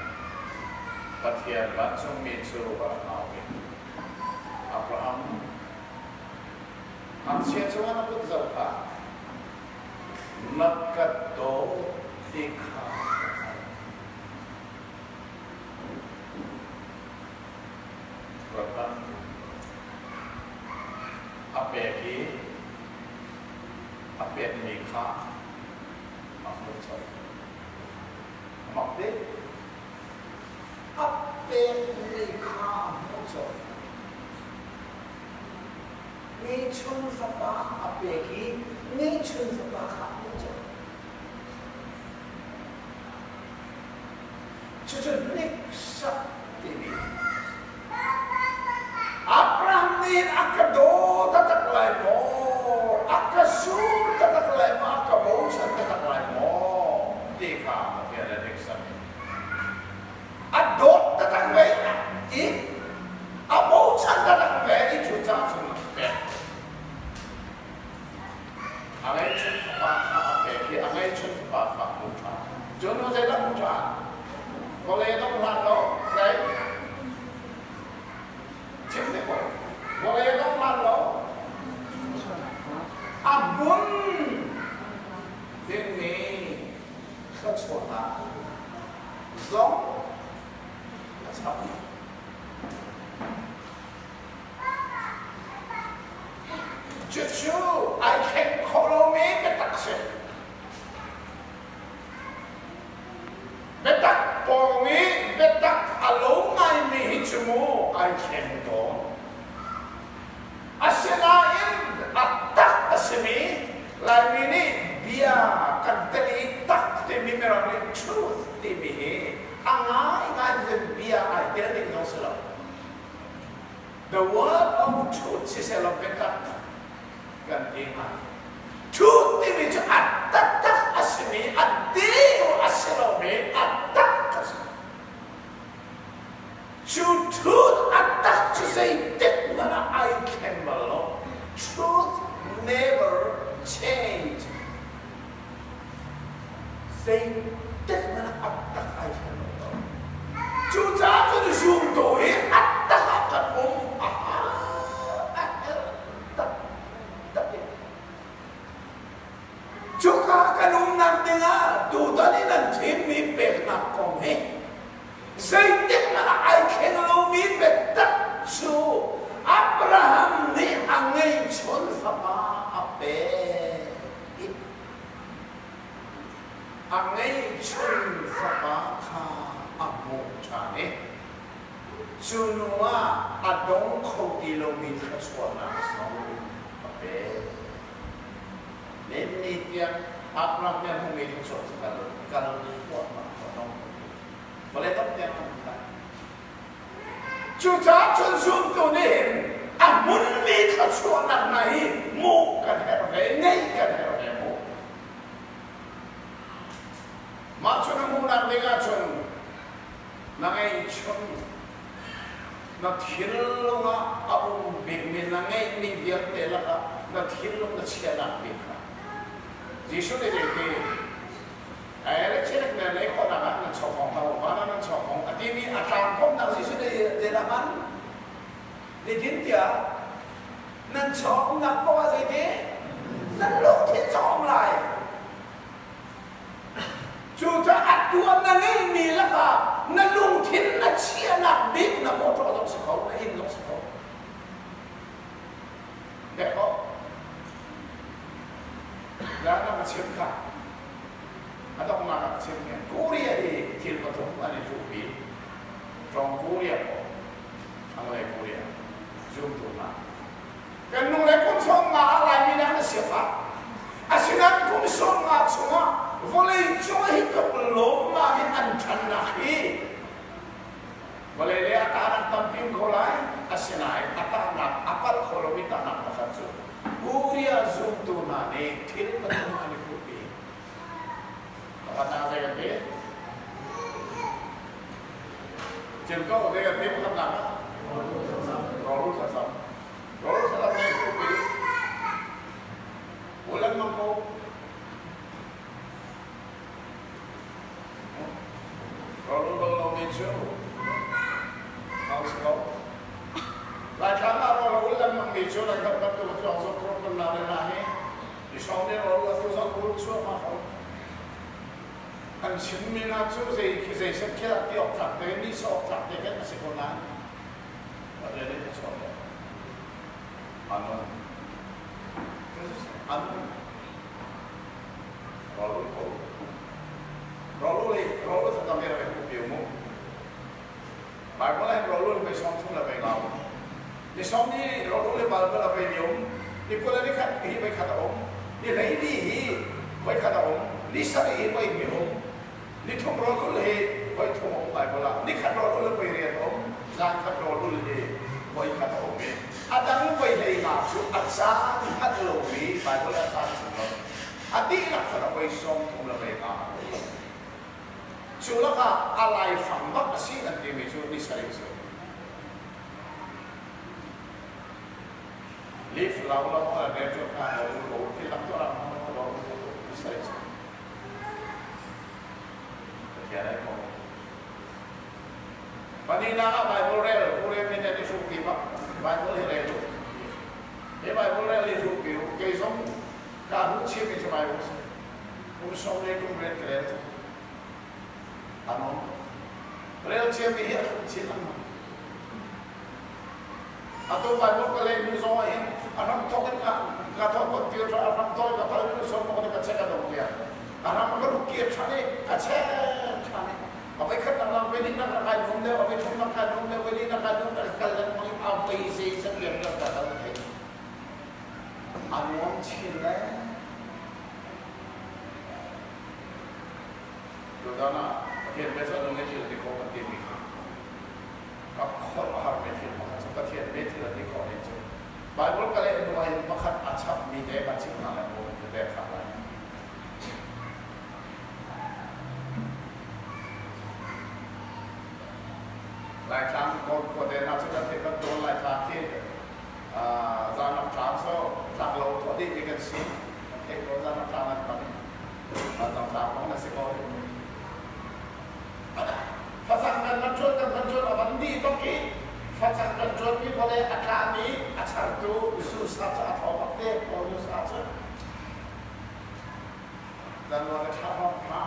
Pathian vancungmi cu a rak au i Abraham ngakchia cungah na kut zoh hlah na ka dawt ti kha ka hngalh. Ruathmanh. A pek i a pekmi kha a hmuh colh. A mak bik. A pekmi kha a hmuh colh. Ngeihchun fapa a pek i ngeihchun fapa kha a hmuh colh. Cucu hniksak timi Abraham nih a ka daw taktak lai maw? A ka zum taktak lai maw? A ka bochan taktak lai maw? Ti kha Pathian a hniksak. A dawt taktak ve i a bochan taktak ve i cucaah cun a pek. A ngeihchun fapa kha a pek i a ngeihchun fapa kha a hmuh ṭhan. Cu hnu zeidah Vawlei a dong hlan lo, zei? Chim te ko. Vawlei a dong hlan lo. A hmun dingmi thluachuahnak zong a chap. Cucu ai thleng kho lomi biatak si. Biatak pawng i biatak a lo ngaimi hi cu mu ai thleng tawn. Asinain a tak a simi Laimi nih bia kan tel i tak timi Mirang nih truth timi hi a ngaingai cun bia ai tel ding zong si lo. The word of truth siseh law biatak kan ti hnga. Truth timi cu a taktak a simi, a deu a si lomi, a tak a si. Cu truth a tak cu zeitik hmanh ah ai thleng bal lo. Truth never change. Zeitik hmanh ah a tak ai thleng bal lo. Cucaah cun zumtu hi a tak ah kan um a hau, a herh taktak in. Cuka kan umnak dingah tutan i nan thimmi peknak kong hi zeitik hmanh ah ai thleng lomi biatak cu Abraham nih a ngeihchun fapa a pek i a ngeihchun fapa kha a hmuh ṭhan i cu hnu ah a dong kho ti lomi thluachuahnak zong a pek. Nihin tiang Abraham nih a hmuhmi thluachuah cu kal kal huahmah a dong kho ti. Vawlei dongh tiang a hmun lai. Cucaah cun zumtu nih hin a hmunmi thluachuahnak hna hi hmuh kan herh ve, ngeih kan herh ve mu. Mah cu na hmuhnak ding ahcun na ngeihchun na thinlung ah a um bikmi na ngeihmi vialte lakah na thinlung na chiahnak bik kha Jesuh nih zeiti electric na lei khawhnak ah nan chawk hong hau van ah nan chawk hong a timi a tlang khawmnak Jesuh nih zeidah hman nitin tiah nan chawknak poah ah zeiti nan lungthin cawm lai. Cucaah a tuan na ngeihmi lakah na lungthin na chiahnak bik na motor zong si kho, na inn zong si kho. Dek ko. Na na ka chim kha. A donghnak ah ka chim ne. Korea hi thil pathum an i hluhpi. Tawng Korea ko. Thlanglei Korea. Zumtu hna. Kan nung le kum 50 ah Laimi nih an siafah. Asinain kum 50 chungah vawlei cung hi tluk lawmmam in an ṭhannak hi vawlei le a tahnak tampi um ko lai. Asinain a tahnak a palh kho lomi tahnak pakhat cu Korea zumtu hna nih thil pathum an i hruhpi. Pakhatnak zei kan ti? Cim ko zei kan ti pakhatnak ah? Rawlul thlacam. Rawl thlacam nei hruhpi. Ulan mang ko. Rawlul bal lomi cu hau si ko. Laitlang ah rawl a ul lengmangmi cu nan kan bantuk a tluang zong rawk kan la le la hi i hrawng nih rawl a tu zong ul chuah ma ko. An chimmi hna cu zei khi zei set khi dah ti awk tlak te ni sawh awk tlak te khin a si ko nain Pathian nih a chuah lo. Anu. Anu. Rawl ko. Rawl le rawl cu tam rak i piu mu. Bible ah hin rawl le mei sawm thum le mei nga um. Ni sawm ni rawl le bal bal a vei ni um. Ni 20 le ni khat hi voi khat a um. Ni 14 hi voi khat a um. Ni sarih hi voi hnih um. Ni thum rawl ul hi voi thum a um Bible ah. Ni khat rawl ul voi riat a um. Zan khat rawl ul hi voi khat a um i a dang voi 15 cu a caan hngalh lomi Bible ah caan chung lo. A dihlak khan a voi 30 le voi nga a um. Cu lakah a laifang bak a si an timi cu ni sarih a si. Leaf lau lo a network kha a ul ko thil dang tuah lo ni sarih a si. Pathian ai ko. Pahnihnak ah Baibal rel, Korean min an i hruk ti bak. Baibal hi rel u. Hi Baibal rel hi hruk pi u. Kei zong kaa hruh chimmi cu Baibal si. Kum sawm le kum riat ka rel cang. A nuam tuk. Rel ciami hi a hruk chin lengmang. Atu Baibal ka lehmi zong ah hin a hramthawk in ka ka thawk ka tir a hramthawk in ka pal mi sawm ka ka check a dong tiang. A ram ka ruk kir ṭhan i ka check ṭhan i a voi khatnak lang voi hnihnak rak kai nuam deuh, a voi thumnak kai nuam deuh, voi linak kai nuam deuh, kal lengmang i a voi zeizat rian ka ka kal thei. A nuam chin le Tutan ah Pathian bia cu a nung i thil a ti khawh kan timi kha ka kholh a harmi thil pakhat cu Pathian bia thil a ti khawh ning cu Baibal ka leh hnu ah hin pakhat a chapmi te kan chimh hna lai mu ka pek hna lai. Laitlang Kawl khuate hna cu kan theih bantuk Laitlang khi zaanrak tlang cu tlak lo tuah dihmi kan si. Kan theih ko zaanrak tlang an bang i zaanrak tlang bang na si ko. Facang kan van ṭuan kan van ṭuan a van dih bak i facang kan ṭuanmi vawlei a tlami a chartu zusa cu a thaw bak te Paulus ah cun January thla hrawng hna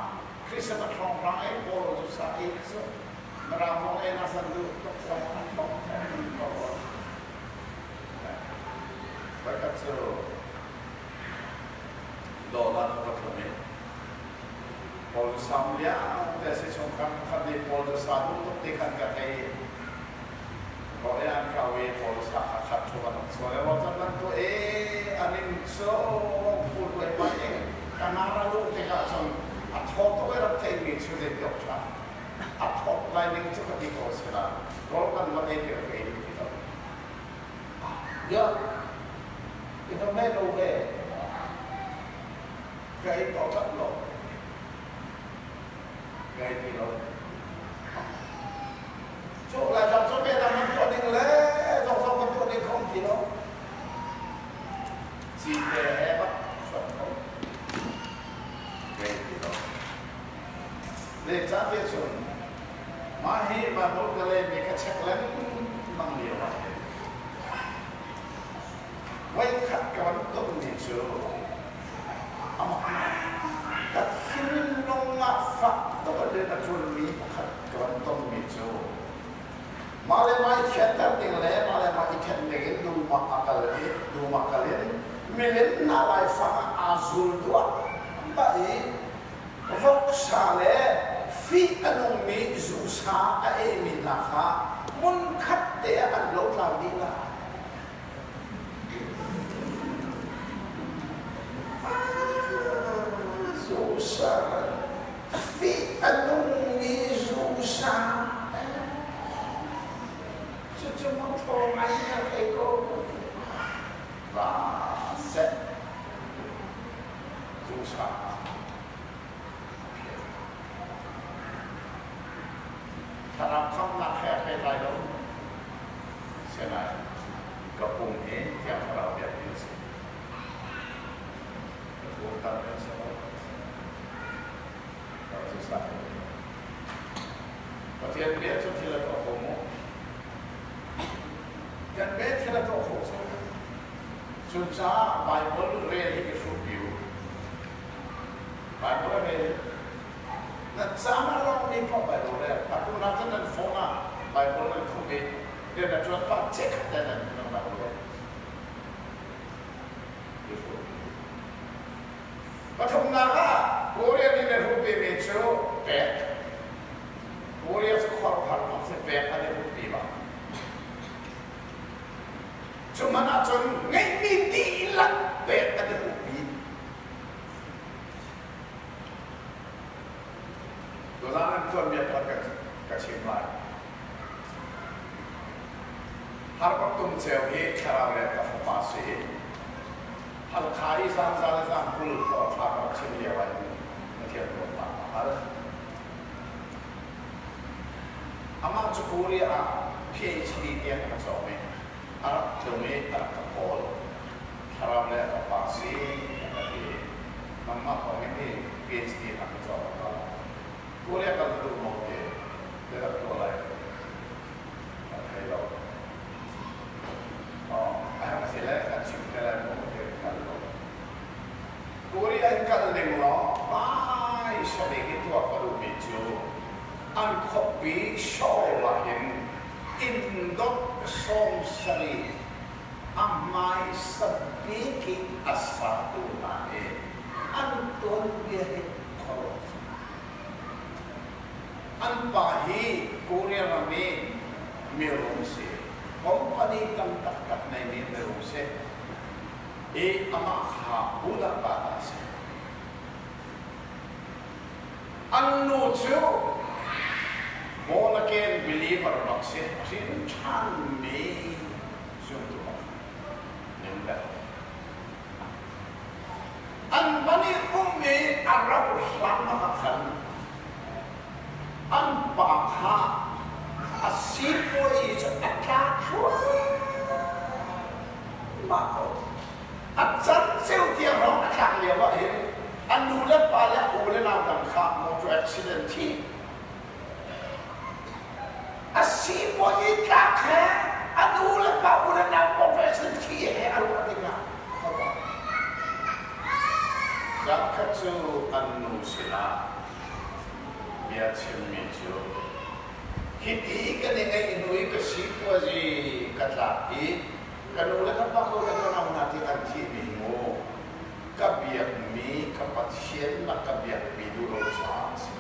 Christmas hrawng hna i Paul zusa i cu Mirang zong ei na san duh tuk zong an thawk ko. Voikhat cu dawla ka va tlung i Paul cu sam liante a si chungkhar pakhat nih Paul cu sa duh tuk ti khan ka thei i Paul i an kau i Paul sa kha khat thu an chuah le ruah nan tuah i an in cu phul luaimai in ka nara luh tikah cun a thaw tuk i rak theimi cu zei ti awk ṭha a thawt lai ning cu ka ti ko si la rawl kan van ei ti ka ei duh ti lo ya i va me lo ve Ka ei tuah tlat lo. Ka ei ti lo. Cu Laitlang cu me dang kan tuah ding le zongzong kan tuah ding kha um ti lo. Cite he bak chuan kho. Ka ei ti lo. Zeicahtiah cun mah hi Bible ka lehmi ka check lengmang lio ah hin Voikhat ka van tonmi cu amah ka thinlung ah fak tuk in rian a ṭuanmi pakhat ka van tonmi cu mah le mah i thianter ding le mah le mah i ṭhen ding in dum ah a kal i dum ah kal in milin hna laifang ah aa zul duahmah i voksa le fih a nungmi zusa a eimi hna kha hmunkhat te ah an lotlau dih hna. Zusa fih a nungmi zusa cucu mawṭaw ngai ka thei ko. Va seh zusa Thlarau khamhnak he a pehtlai lo. Sinain ka pum hi Thiang Thlarau biakinn a si. Ka thurter kan si lo. Pathian bia cu thil a tuah kho maw? Kan bia thil a tuah kho cu. Cucaah Baibal rel hi i hruhpi u. Baibal rel nan caan a lawngmi paoh Baibal rel. Atu hna cu nan phone ah Baibal nan khumh i rian a ṭuan pah chikkhat te nan nan Baibal rel. I hruhpi. Pathumnak ah Korea nih na hruhpimi cu pek. Korea cu khuaruahhar bak si pek an i hruhpi bak. Cu hmanh ahcun ngeihmi dihlak pek an i hruhpi. Tuzaan an tuanbia pakhat ka chim lai. Har Tum Ceu hi thlarau le ka fapa si. Halkha i zan za le zan 20 thla ka rak chim lio ah hin Pathian dawtnak a hal. Amah cu Korea ah PhD tiang ka cawng i a rak tlung i a rak ka kawl. Thlarau le ka pa si a ka ti. Nangmah kong hin hi PhD na ka cawng ka. Korea kal na duh maw ti biatak tuah lai. i Seoul ah hin inn dot 70 a hmaisa bik i a satu hna hi an tuanbia hi khuaruah An pa hi Korea ram i mirum si. Company tam taktak neimi mirum si. I amah kha Buddha pa ta si. An nu cu born again believer bak si. Hrin ṭhanmi zumtu bak. Nin bel. An van i um i a rauh hlan ah khan an pa kha a sipuai cu a tla thluahmah ko. A canceu tiang hrawng a tlak lio ah hin a nu le pa le a u le nau dang kha motor accident thi. A sipuai i tlak he a nu le pa u le nau motor accident thi he a ruah tikah khuaruah. Zankhat cu an nu sinah bia chimmi cu hiti kan i ngeih hnu i ka sipuazi ka tlak i ka nu le ka pa ko le ka nau hna ti an thihmi mu ka biakmi ka Pathian na ka biakmi duh lo caah a si.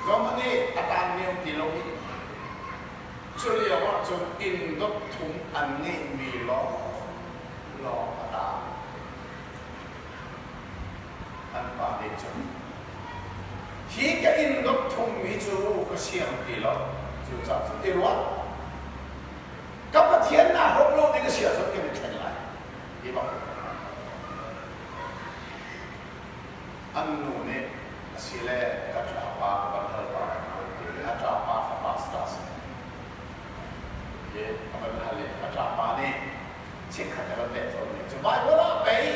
Zong nih a taanmi um ti lo i cu lio ahcun inn dot thum an ngeihmi lawng lawng a taang. An pa nih cun hi ka inn dot thummi cu ka siang ti lo cucaah cun i ruat ka Pathian naa hrawm lo ding a si ahcun kan i thleng lai ti bak. An nu nih asile ka ṭapa ka van hal pa lai maw ti a ṭapa kha pastor a si. I a van hal i a ṭapa nih chikkhat a van leh tawnmi cu Baibal ah pei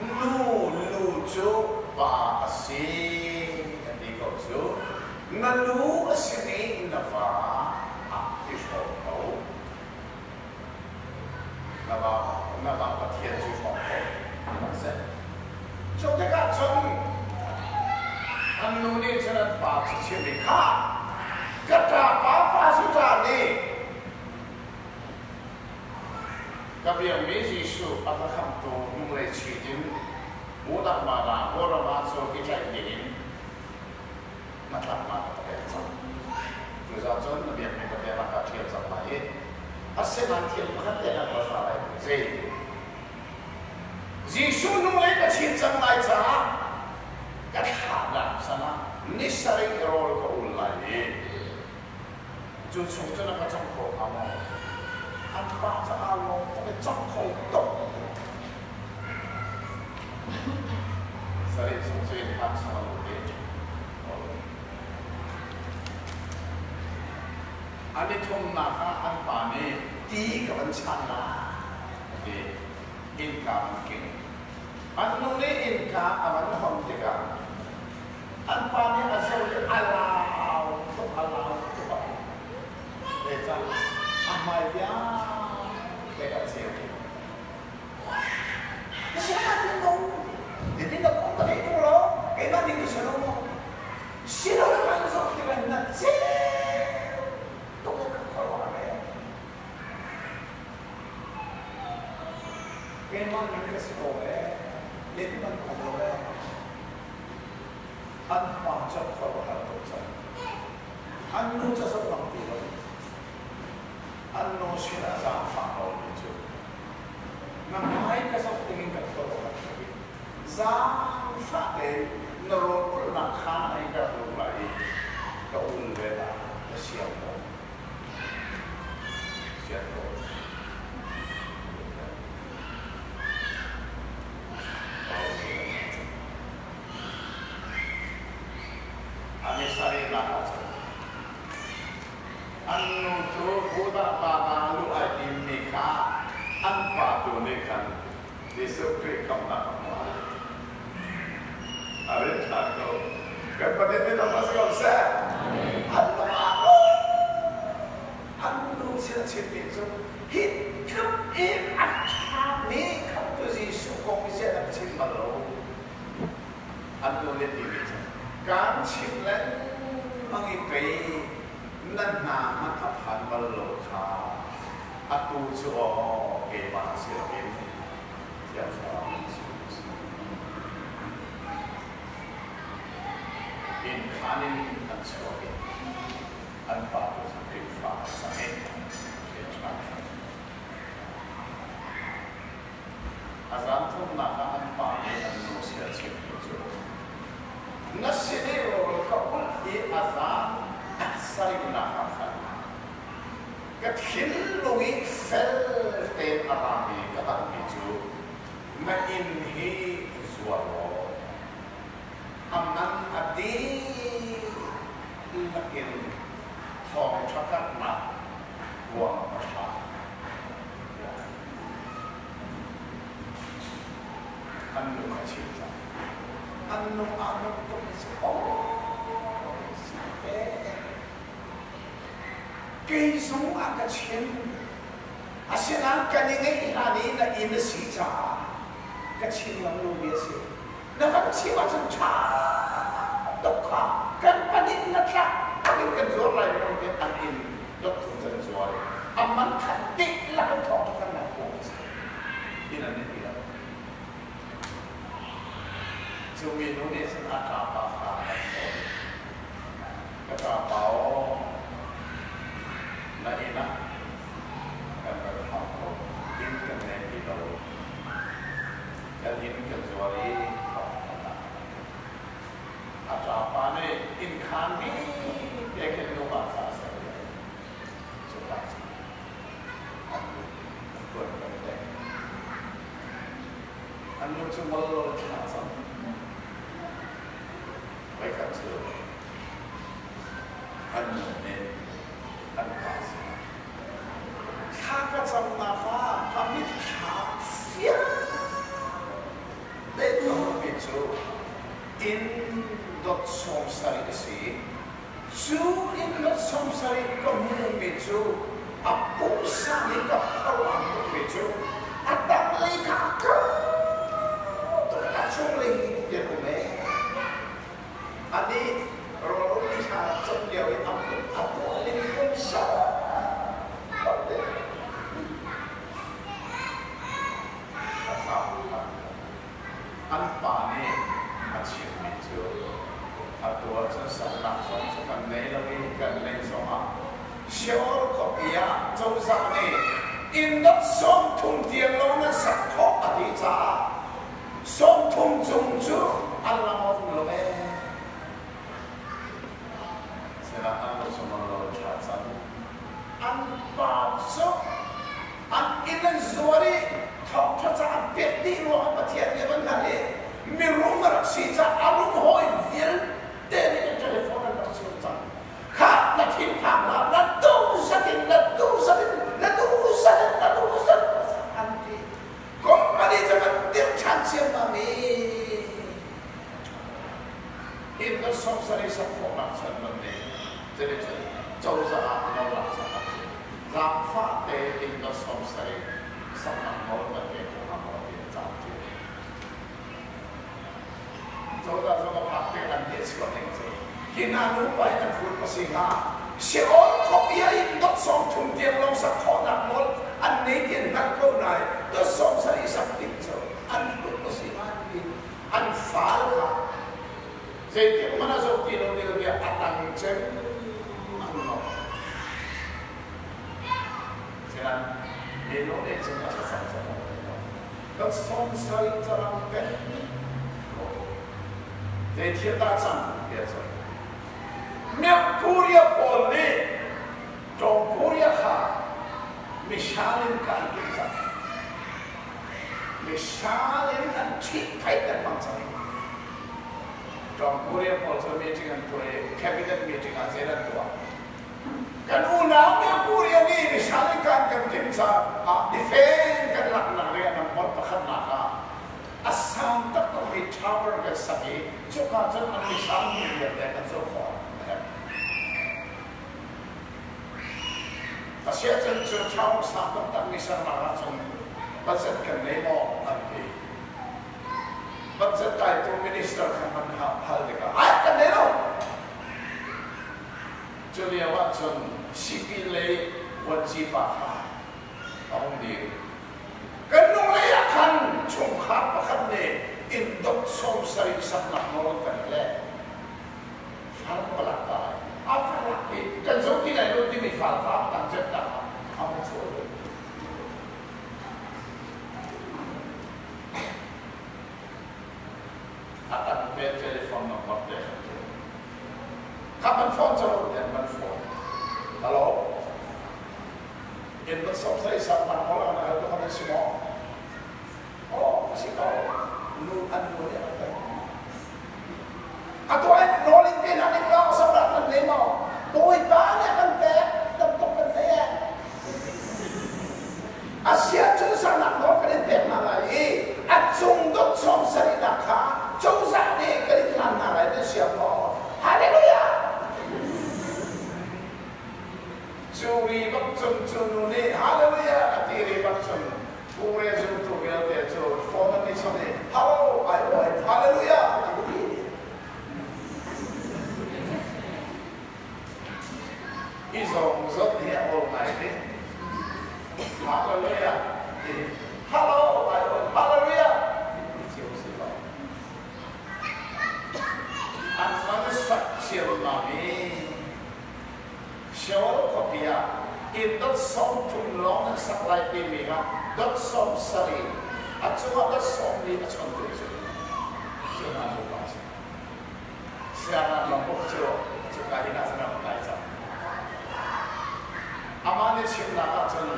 nu lu cu pa a si an ti ko cu na lu a simi na va ah i hrawm ko. Na va na va Pathian cu hrawng ko a si. Cu tikah cun an nu nih cun an pa cu chim i kha ka ṭapa pa cu ṭa nih ka biakmi Jesuh a ka khamhtu hnunglei chit in Budak Mana Kawlram ah cun i tlaih dingin hnatlaknak a ka pek cang. Cucaah cun na biakmi Pathian ah kaa ṭhial cang lai i asinain thil pakhat te kan hal hna lai ti zei Jesuh hnulei ka chin cang lai caah ka thlahnak san ah ni sarih rawl ka ul lai i cu chung cun a ka cong kho hnga maw? An pa cu aa lawm tuk i cong kho tuk. Sarih chung cu inn hlan chung a lut i an i thumnak ah an pa nih ti ka van chan lai a ti. Innka an king. An nu nih innka a van hon tikah an pa nih a zoh i a lau tuk a lau tuk a ti. Zeicah? A hmai vialte a ceu. Na sinah tin lo. Hitin na kong ka theih tung lo. Keimah ning ka si lo maw? Si lo kan zoh tikah na ceu tuk i ka khuaruah ve. Keimah ning ka si ko ee. Hitin nan kong lo ee. An pa cu khuaruahhar tuk cang. An nu cu zoh bang ti lo. An nu sinah zaangfah lomi cu na hmai ka zoh dingin ka khuaruahhar tuk i zaangfah tein na rawl ulhnak khaan ah hin ka rak lung lai i ka ul ve lai ka siang ko. Siang ko. An i sarihnak ah cun an nu cu Buddha pa hna lu ai timmi kha an pa tu nih khan Jesuh Khrih khamhnak a hmuh ai. A rin ṭhan ko. Kan Pathian nih dam si ko seh. An pa an nu sin a chimmi cu hi tluk i a ṭhami khamtu Jesuh kong hi ziah nan chim bal lo. An nu nih timi cu kan chim lengmang i pei nan hna hmanh a phan bal lo kha atu cu aw keimah si loin Thiang Thlarau in chim a si. Inn khaan in an chuak i an pa tu cu Khrihfa a cang i rian ṭha A zan thumnak ah an pa nih an nu sia chimmi cu na sin i rawl ka ulh i a zan sarihnak ah khan ka thinlung i fel tein a rami ka hngalhmi cu na inn hi zuar law a man a dihlak in thawngṭha karhnak kuang a ṭha. An nu kha chim cang. An nu aa nuamh tuk i si aw si te. Kei zong a ka chim. Asinain kan i ngeih hlan i na inn a si caah ka chim ngam lomi a si. Na kan chim ahcun ṭha tuk kha kan pahnih na tlak in kan zuar lai lo tiah an inn dottu can zuar i a man kha dihlak in thawng kan nak khawh a si. Hin an i ti lo. Cu minu nih cun a ṭapa kha a sawi. Ka ṭapa aw, na inn ah kan rat hau ko. Inn kan ngei ti lo. Kan inn kan zuar i thawng kan lak. A ṭapa nih inn khaan mi te khin nungak ca a ser lio. Cuka cu an nu an tuan peng te. An nu cu ngol lo thla cang. Voikhat cu an nu nih an pa sinah thla ka camnak ah ka mitthla fiang tein ka hmuhmi cu inn dot 70 a si. Cu inn dot 70 ka hmuhmi cu a pumsa nih ka khuaruah tukmi cu a tanglei kha a kau tuk a cunglei hi tian um ee. Anih rawl ni hla cam lio i a kut a tuah ning pumsa An pa nih a chimmi cu atu ahcun saknak zong cu kan nei lo i kan neih zongah Sheol khuapi ah cozah nih inn dot 30 tiang lo nan sak khawh a ti caah 30 cung cu an lam a um lo ee. Sinah an lo sung lo ṭha cang. An pa cu an inn an zuar i thawngṭha ca an pek dih ruangah Pathian nih a van hal i mirum a rak si caah a rum hawi vialte nih an telephone an rak sur cang. Khah na thinphang hlah, na duh zat in, na duh zat in, na duh zat in, na duh zat an ti. Company cu kan dirh ṭhan ciammam i inn na 70 sak khawhnak chan man nih cuticun cozah ah nawlnak caah cun zaangfah tein na 70 saknak nawl kan pe kho hnga maw ti a caan ṭial. Cozah zong a phak te an nehchuah ning cu hi hna nupa hi an phut a si hnga. Sheol khuapi ah in dot 30 tiang lawng sak khawhnak nawl an nei ti an hngalh ko nain dot 70 sak ding cu an phut a si hnga ti an fal kha zeitik hmanh a zoh ti lo ding tiah a tang cem an ngok. Sinan mino nih cun a thlacam cang kan 70 calang pek ko. Zei thil dah cang tiah cun North Korea pawl nih North Korea kha missile in kah an timh cang. Missile in an ṭhihphaih lengmang cang. North Korea pawl cu meeting an tuah i cabinet meeting ah zei an tuah. Kan unau North Korea nih missile in kah an kan timh caah defend kan laknak ding ah number pakhatnak ah a sang taktakmi tower kan sak i cuka cun an missile vialte kan zoh khawh a herh. Asiahcun cu tower sang taktakmi sernak ahcun budget kan nei maw an ti. Budget tlaitu minister kha man hal tikah ai kan nei lo. Cu lio ahcun sipin lei vuanci pa kha a hung dir. Kan hnulei ah khan chungkhar pakhat nih inn dot 70 saknak nawl an kan leh. Far palak lai. A falak i kan zoh ti lai lo timi fal fa a tang cem tak ah a hung chuah ve. A tang te telephone number te khan cu. Kha man phone cu an man phone. Hello. In dot 70 saknak nawl an hal tu khan si maw? Aw, a si ko. Nu an nu nih a pek. A tuah in nawl in pe hna ning law sabrat nan nei maw? Bawipa nih a kan pek, tam tuk kan thei eh. A sia cun sarnak nawl kan in pek hna lai i a cung dot 70nak kha cozah nih kan in hlan hna lai nan siang maw? Hallelujah! Cu ri bak cun cu nu nih Hallelujah a ti ri bak cun Pure zumtu vialte cu phone an i chawnh i Hello, I wife, hallelujah an ti. Hi zong zot hi a awl ngai te. Hallelujah ti. Hello, I wife, hallelujah ti cio si lo. An man sak ciammam i Sheol khuapi ah inn dot 30 lawng nan sak lai timi kha dot 70 a cungah dot 40 a chontu cu cu hna nupa a si. Siangan lawnguk cu cuka inn ah cun a kai cang. Amah nih chimnak ahcun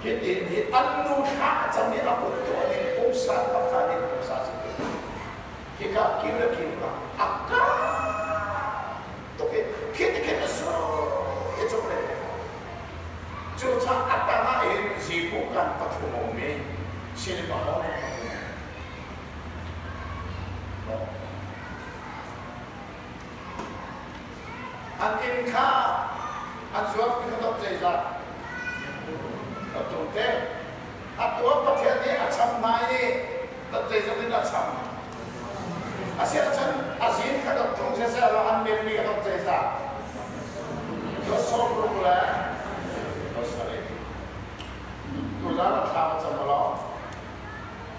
hitin hi an nu thla a cam i a kut tuah ning pungsan pakhat in pungsa si hika kir le kir a ka tuk i khi ti khin a su i cung le cucaah a tang ah hin ziku kan pathum a um i cinema hall pathum an inn kha an zuar mi kha dok zeizat ka tum te a tuah Pathian nih a cham hna i dot zeizat in a cham Asiahcun a zin kha dot thum siseh law an mirmi kha dot zeizah? Dot 60 le dot sarih. Tuzaan a thla a cam law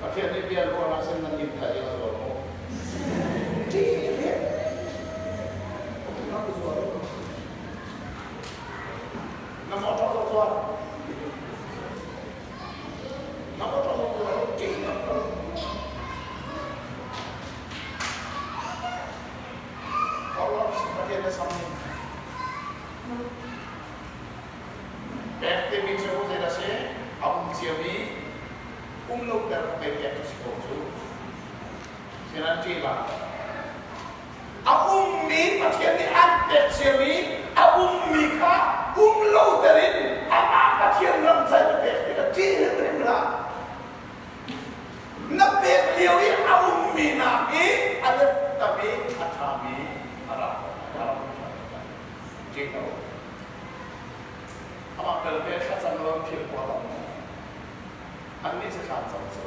Pathian nih bia ruahnak sin nan inn kha i a zuar mu. Na motor zong zuar. Na motor zong zuar. Pek timi cu zei a si? A um ciami um lo ter kha pei pek a si ko cu. Sinan ṭih hlah. A ummi Pathian nih an pek ciami a ummi kha um lo terin amah Pathian ram cai na pek tikah ṭih hrimhrim hlah. Na pek lio i a ummi nak i a let tam i a ṭhami a rak a rak ṭih lo. Amah belte thlacam lo thil tuah lo. Annih cu thlacam cu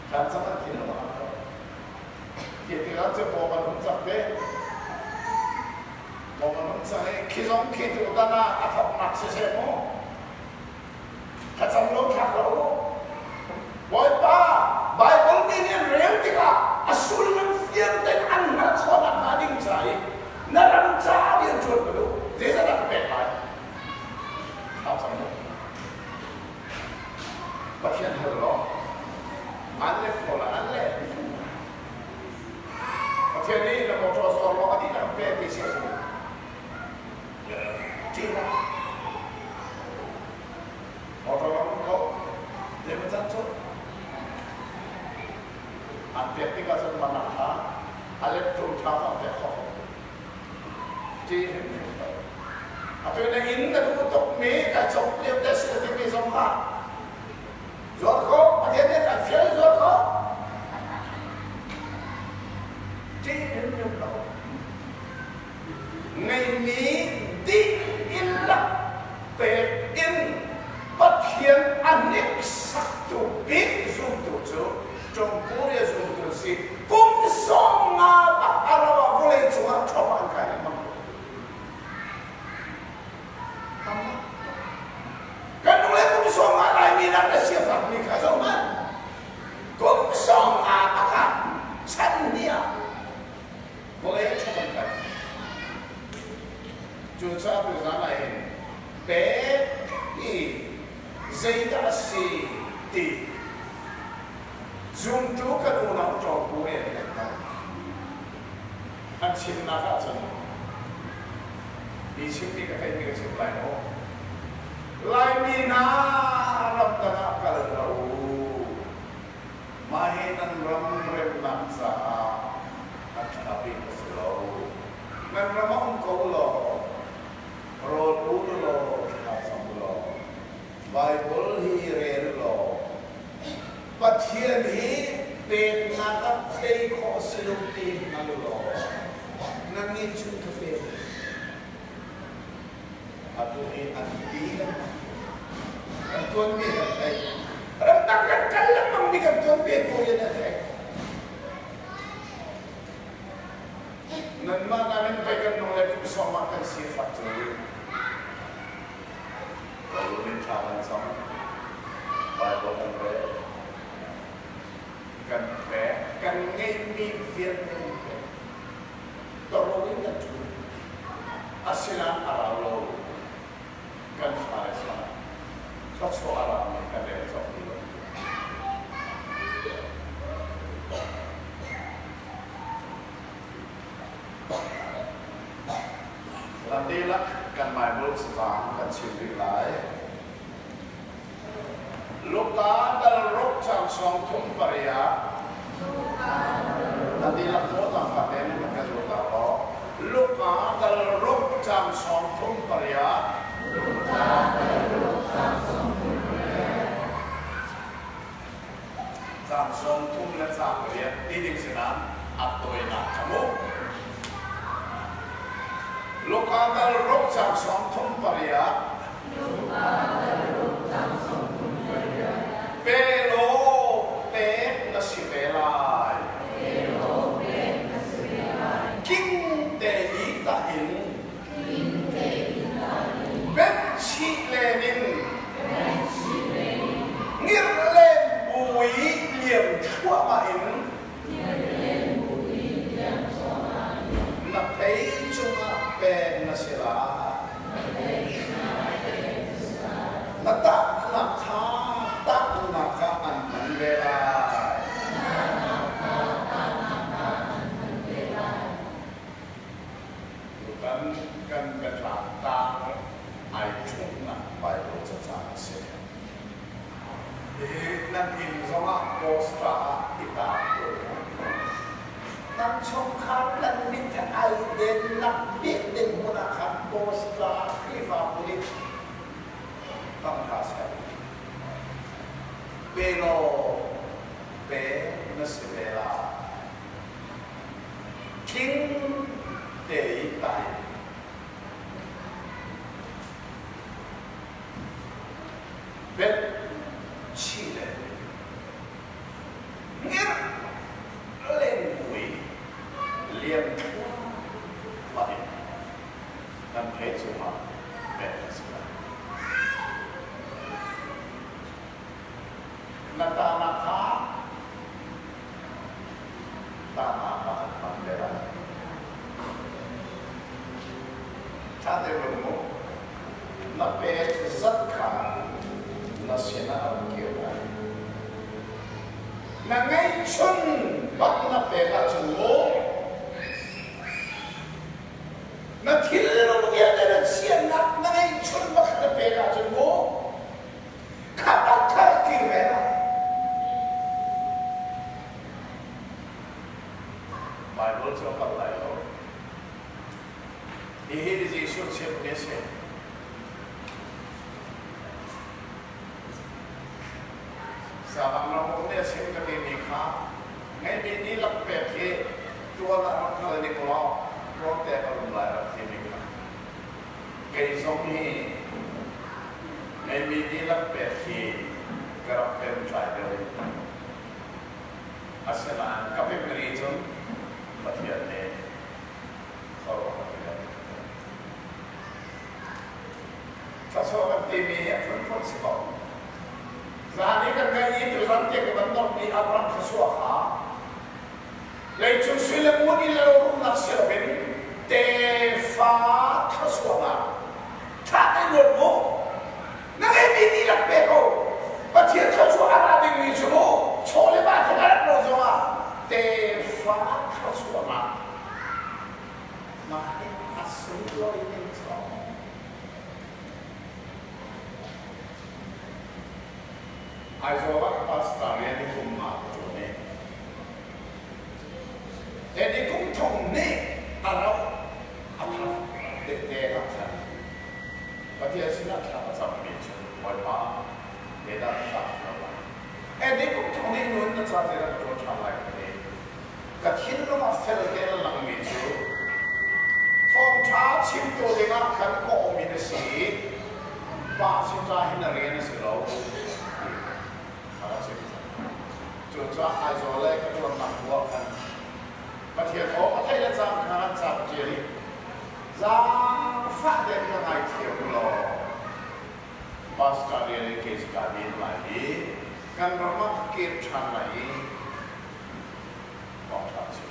thlacam an thin lo a ko. Khi tikah cu bawm an hun cak ve. Bawm an hun cang i khi zong khi tutan ah a thawknak siseh mu. Thlacam lo thlak lo. Bawipa, Baibal mi nih an rel tikah a sullam fiang tein an hngalh khawh nakhnga ding ca i na ram caah rian ṭuan ka duh. Zeizat dah ka pek lai? Thlacam lo. Pathian hal law an let ko la an leh. Pathian nih na motor zuar law a dih na pe ti si a si. Ṭihnak. Motor lam ko. Zeimaw can cu an pek tikah cun man a ṭha. A let thum ṭha an pek khawh. Ṭih hrimhrim ko. Atu na inn na duh tukmi ka cawk lio te si na timi zong kha zuar kho Pathian nih an fial zuar kho. Ṭih hrimhrim lo. Ngeihmi dihlak pek in Pathian a hniksaktu bik zumtu cu Ṭongkoria zumtu a si. Kum 50 bak a rau ah vawlei cungah ṭhawng an kai lengmang. Ramdang a sia fakmi kha zoh hmanh. Kum sawm nga pakhat chan hnih ah vawlei a ṭhum an kai. Cucaah tuzaan ah hin pek hi zeidah a si ti zumtu kan unau ṭawngpu he kan hngalh. An chimnak ahcun mi chimmi ka theihmi ka chim lai maw? Laimi hna ramdang ah kal lo u. Mah hi nan ram remnak caah a ṭha bik a si lo. Nan ram ah um ko law, rawl ul law, thla cam law, Baibal hi rel law, Pathian hi peknak ah tei khawh si lo ti hngal law, nannih cu ka pek. Atu hi an ti lengmang. Kan tuanmi kan theih. Ramdang kan kal lengmang mi kan tuanbia ko in a theih. Nanmah nakin pei kan nung le kum sawm ah kan sifak cu. Kawl in thla kan cam. Bible kan rel. Kan pek. Kan ngeihmi vialte kan pek. Toro in kan ṭhu. Asinain a rau lo. Kan fale chan thluachuah a rami kan rel cawk ti lo. Kan dihlak kan Bible cafang kan chim rih lai. Luka dal ruk cang 38. Na dihlak maw zaangfah tein nan kan ruat law. Luka dal ruk cang 38. Cang 30 le cang riat ti ding sinah a tawinak kha mu. Luka dal ruk cang 38. Pe law pek na si ve lai. King te i tah in benchih len in ngirh len bu i liam thluahmah in na phei cungah pek na si lai. Na tahnak kha tahnak kha an hman ve lai. Tutan kan biatlang tar ai ṭhumhnak Baibal cacang a si. Hihi nan inn zongah poster ah i tar te. Nan chungkhar nan mit ai dennak bik ding hmun ah khan poster ah Khrihfabu nih hmang hna seh. Pe law pe na si ve lai. Tling te i tai. Bet chih le ngirh len mui lian thluahmah in nan phei cungah pek a si lai. Na tana kha tana ah an hman te lai. Ṭha te ruat mu. Na pek zat kha na sinah a rung kir lai. Na ngeihchun bak na pek ahcun mu na thilnung vialte na chiahnak na ngeihchun bak na pek ahcun mu kha bak kha kir ve lai. Bible cu a palh lai lo. Hihi Jesuh chimmi a si. Sabang ramuk nih a chim ka timi kha ngeihmi dihlak pek hi tuan ah rak kal ning law tlawmte ka rum lai rak timi kha. Kei zong hi ngeihmi dihlak pek hi ka rak pemtlai deuh in Asinain ka pemh ri cun Pathian nih khuaruah a rian. Thluachuah kan timi hi a phunphun si ko. Zan i kan ngaih i tuzan te ka van nomh mi Abraham thluachuah kha leicung sui le ngun in le rumnak si loin tefa thluachuahnak ṭha tein ruat mu. Na ngeihmi dihlak pe ko. Pathian thluachuah a ra dingmi cu mu chaw le va theng a rat lo zongah tefa thluachuahnak mah hi a sunglawi ning cu. Aizawl ah pastor rian i kum nga ka ṭuan i Teddy kum thong nih a rauh a thar tehte ah khan Pathian sinah thla ka cammi cu Bawipa zeidah ka fah ka lai. Eddie kum thong nih nun na ca zeidah ka ṭuan ṭhan lai ka ti. Ka thinlung ah fel tein a langmi cu thawngṭha chimtu dingah khan kawhmi na si i pa sinṭa hi na rian a si lo ti a ka chimh. Cucaah Aizawl le ka ṭuannak bu ah khan Pathian aw ka theih le cang kha ca ka ṭial i zaangfah tein ka ngaithiam u law pastor rian in kei cu kaa din lai i kan ram ah ka kir ṭhan lai i thawngṭha a chim.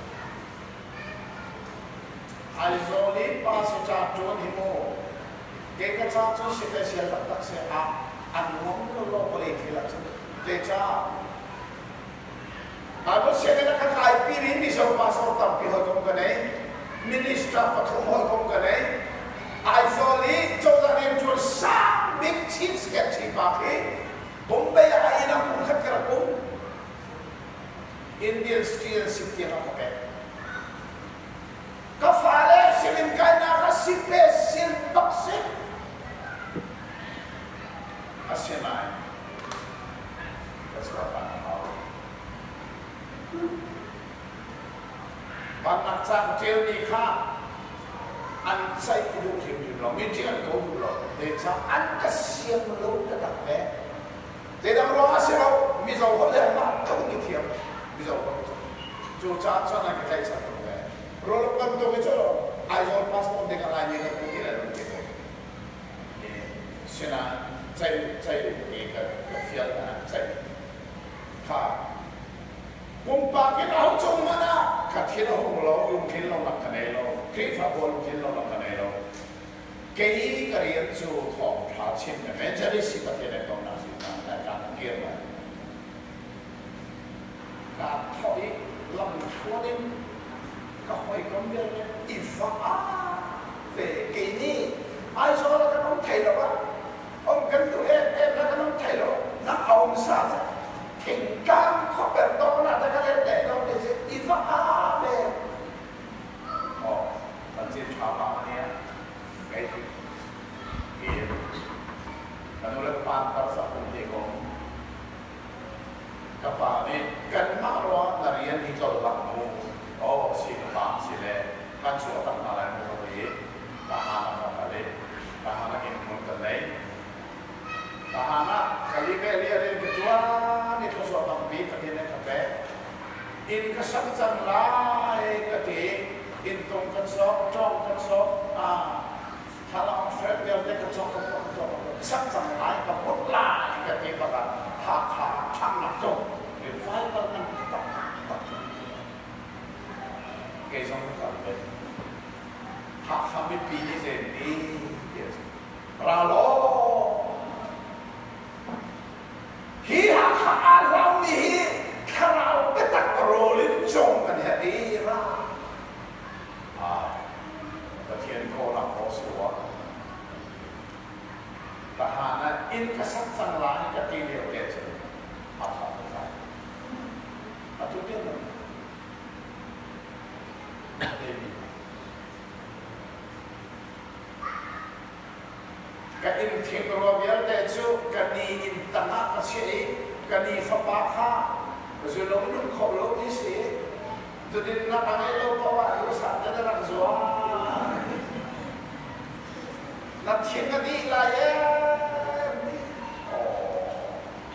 Aizawl i pastor ṭuan hi mu kei ka ca cu special taktak si a an nuam lo lo vawlei thil ah cun zeicah Bible sianginn a ka kaipi mi Mizo pastor tampi hawikom ka nei minister pathum hawikom ka nei Aizawl i cozah rianṭuan sang bik chief secretary pa khi Bombay ah a inn ah kum khat ka rak um Indian citizenship tiang a ka pek. Ka fale sianginn kainak ah sipe sil bak si. Asinain ka chuahtak a hau. Vannak ca ka ṭialmi kha an ceih duh hrimhrim lo, meeting an ko duh lo. Zeicah an ka siam lo taktak ve. Zeidang ruang ah si lo, Mizo holh le mah tluk in ka thiam. Mizo holh cu. Cucaah cun an ka tlaihchan tuk ve. Rawluk bantuk hi cu Aizawl passport ding ah Laimi kan hmu ti lai lo ti ko. Sinain ceih ceih ke ka ka fial hna ceih. Kha pumpak in aho cung hmanh ah ka thin a hung lo, lungtlin lonak ka nei lo, Khrihfabu lungtlin lonak ka nei lo. Kei ka rian cu thawngṭha chim evangelist hi Pathian he tonnak si hna lai ka kir lai. Kaa thawh i lamthluan in ka hawikom vialte i va ve kei nih Aizawl ah kan um thai lo ah um kan duh em em na kan um thai lo na aum sa ca thingtlang khuaper tawn ah ta ka let le tawn ni si i va ve Oh, kan cin ṭha pa nih kei hi ka nu le ka pa tar sak um te ko. Ka pa nih kanmah ruangah na rian hi tlol hlah mu. Oh, si ka pa si le kan chuah tak hna lai mu ka ti. Tahan ah ka kal i tahan ah inn hmun kan nei. Tahan ah ka li ve li a rian ka ṭuan i thluachuah tampi Pathian nih ka pek. Inn ka sak cang lai ka ti. Inntung ka cawk, ṭawng ka cawk, thlalangawng frame vialte ka cawk, ka tuah, ka tuah, ka tuah. Ka sak cang lai, ka put lai ka ti bak ah Hakha ṭhangnak cu revival ngan taktak. Kei zong ka kal ve. Hakha mipi nih zeiti ti a si. Ra law Hi Hakha aa hlaumi hi thlarau biatak rawl in cawm kan herh i ra. Pathian kawlak aw si rua. Tahan ah inn ka sak cang lai ka ti lio te cun Hakha ka kai. Atu tiang David. Ka inn thingrua vialte cu ka ni inn tangah ka chiah i ka ni fapa kha zulung nung kho lo ti si. Zudinnak a ngei lo paoh ah duhsah te na rak zuar. Na thin a dih lai ee.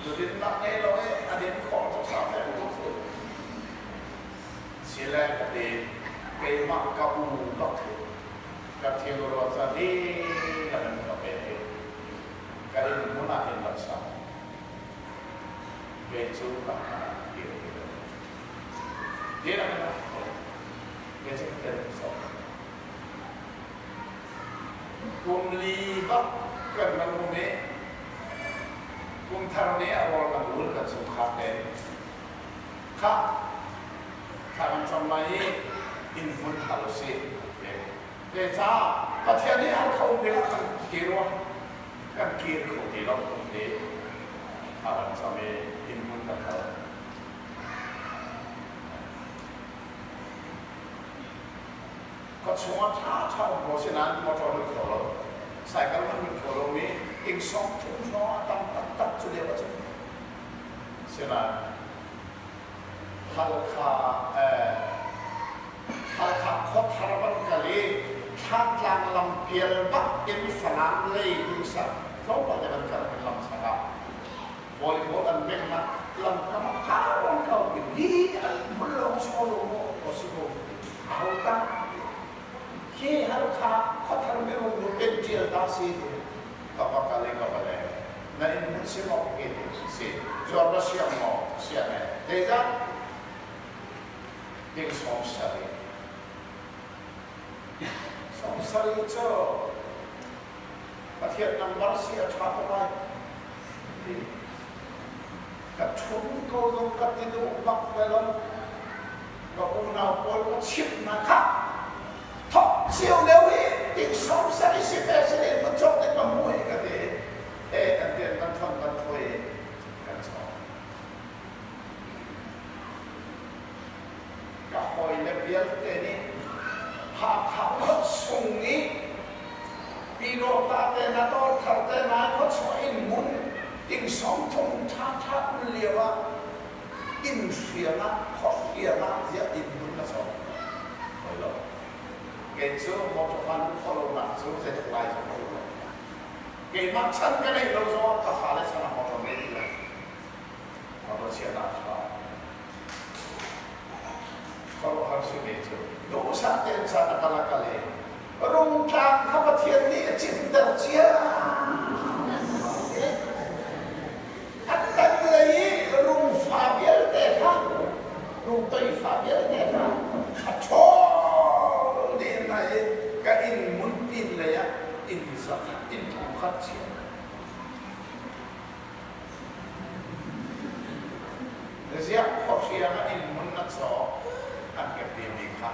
Zudinnak ngei lo ee a din khawh cu ṭha te u si. Sile ka ti keimah ka u bak hi ka thil ruah ca dihlak in ka pek i ka inn hmun ah hin rak sa. Kei cu ka kir ti lo. Dir a kan kei cu Pathian sawm. Kum li bak kan van um i kum thar nih a rawl kan ul kan chungkhar te. Khah, thla kan cam lai i inn hmun hal usih. Te caah Pathian nih hal kho um dingah kan kir rua. Kan kir kho ti lo kum li thla kan cam i inn hmun kan hal. Khua chungah ṭhaṭha um ko sinain motor lut kho lo, cycle hmanh lut kho lomi ing sawng thum hrawng a tam taktak cu lio ahcun. Sinain Halkha Halkha khuathar van kal i Thlantlang lampial bak in Falam lei duhsak tlawmpal te van kal kan lam chak ah volleyball an bengnak lamkam a kau an kau i hi an hmun lawng solo maw si ko aho ta hi Halkha khuathar minung nu pen ṭial ta si ti ka va kal i ka va leng na inn hmun si maw ke ti si zuar na siang maw siang e zeizat ding 70 70 cu Pathian number si a ṭha tuk ai ti ka ṭhum ko zong ka ti duh bak ve lo. Ka unau pawl ka chimh hna kha thok cio lio hi ting 70 si ve si len mun cawk te ka hmu hi ka ti e kan tian kan thon kan thui kan cawk. Ka hawile vialte nih Hakha khuachung i Pyidawta te na Dawrthar te na khuachung inn hmun ting 30 ṭhaṭha um lio ah inn hriang ah khua hriang ah ziah inn hmun na cawk hoi lo. Kei cu motor van khawh lonak cu zeitluk lai zong ka lo. Keimah chan ka neih lo zongah ka fale chan ah motor ngei ti lai. Motor chiahnak ṭha. Khuaruahhar si ve cu duhsah tein caan a kal a kal i Rungtlang kha Pathian nih a cinter cia. A tanglei i rungfa vialte kha, rungtoi fa vialte kha a ṭhawl dih hna i ka inn hmun pin lei ah inn zakhat inn 1000 chia. Ziah khuahriang ah inn hmun na cawk an ka timi kha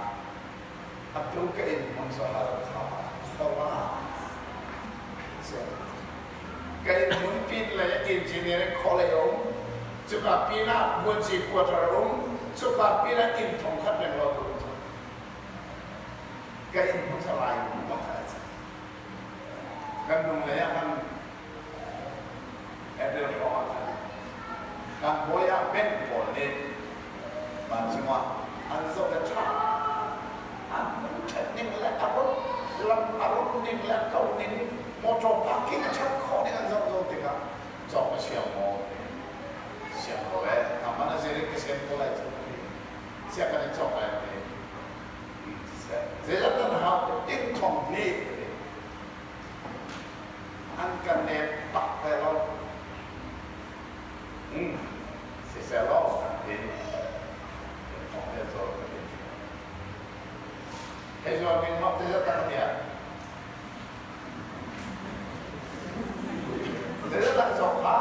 atu ka inn hmun cu Halkha khuara si. Ka inn hmun pin lei engineering college a um, cuka pin ah vuanci quarter a um, cuka pin ah inn 1000 renglo ka um cang. Ka inn hmun cu lai bak a si. Kan nung lei ah kan April hrawng ah khan kan bawi ah bank pawl nih vancung ah an zoh le ṭha an hmun ṭhat ning le a rot lam a rot ning le a ko ning motor parking a ṭhat khawh ning an zoh zoh tikah cawk a siang maw siang ko e aman a zirin ka sian ko lai cu sia kan in cawk lai ti zeizat nan hau ting thong hnih An kan nem bak ve lo. Siseh law kan ti. Thong he zawl ka ti. Hei zual min hok te zat tak nia. Te zat tak zong kha.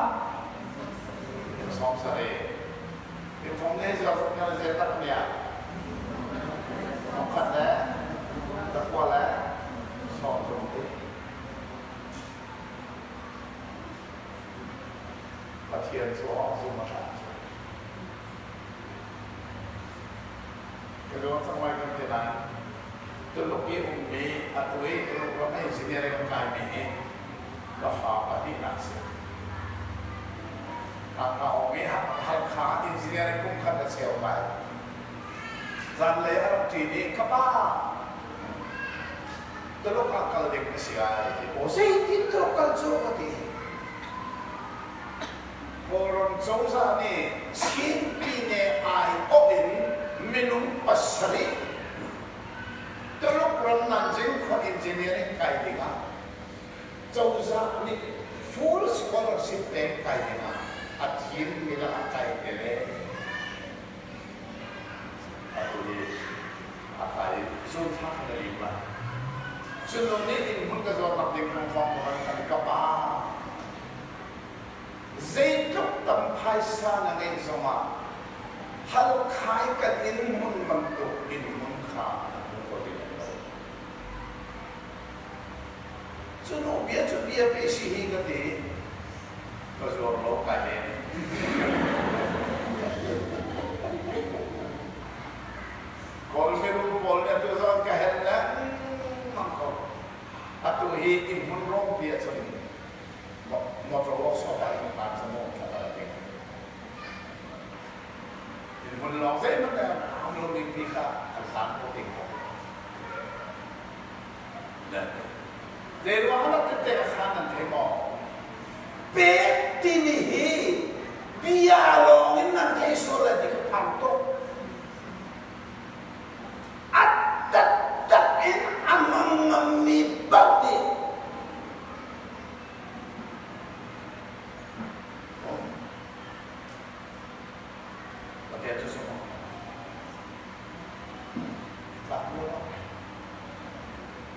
70. In thong he zual zong na zet tak nia. 1000 le 9 le 30 ti. Pathian cu zum a hram cu. Ka zuam cang lai kan ti nain Tuluk i ummi atu i Tuluk ram engineering a kaimi hi ka fa pahnihnak si. Hakha um i Halkha engineering kum khat a cheu kai. Zanlei a rak ṭin i ka pa Tuluk ah kal ding ka si ai ti. Aw zeitin Tuluk kal cu ka ti. Kawlram cozah nih Chin Pyine aiawh in minung pasarih Tuluk ram Nanjing khua engineering kai dingah cozah nih full scholarship pek kai dingah. A thimmi lakah kai tel ee. Atu hi a kai i zun thla kha na lim lai. Cun nu nih innhmun ka zuarnak ding lungfang ka van khan ka pa zeitluk tam phaisa na ngeih zongah halkhai kan innhmun bantuk innhmun kha na hmu kho ti lai lo. Cu nu bia cu bia pe si hi ka ti. Ka zuar lo kai len. Kawl mirum pawl nih atu zawn ka helh lengmang ko. Atu hi innhmun rawngpi ahcun motor workshop ah in hlan cu maw thla a ding. Innhmun lawng zeihmanh a um lomi pi kha an hlan ko ding ko. Zeiruang ah tette ka khan nan thei maw? Pek timi hi bia lawng in nan thei sual lai ti ka phang tuk. A taktak in a hmang ngammi paoh nih Pathian cu sung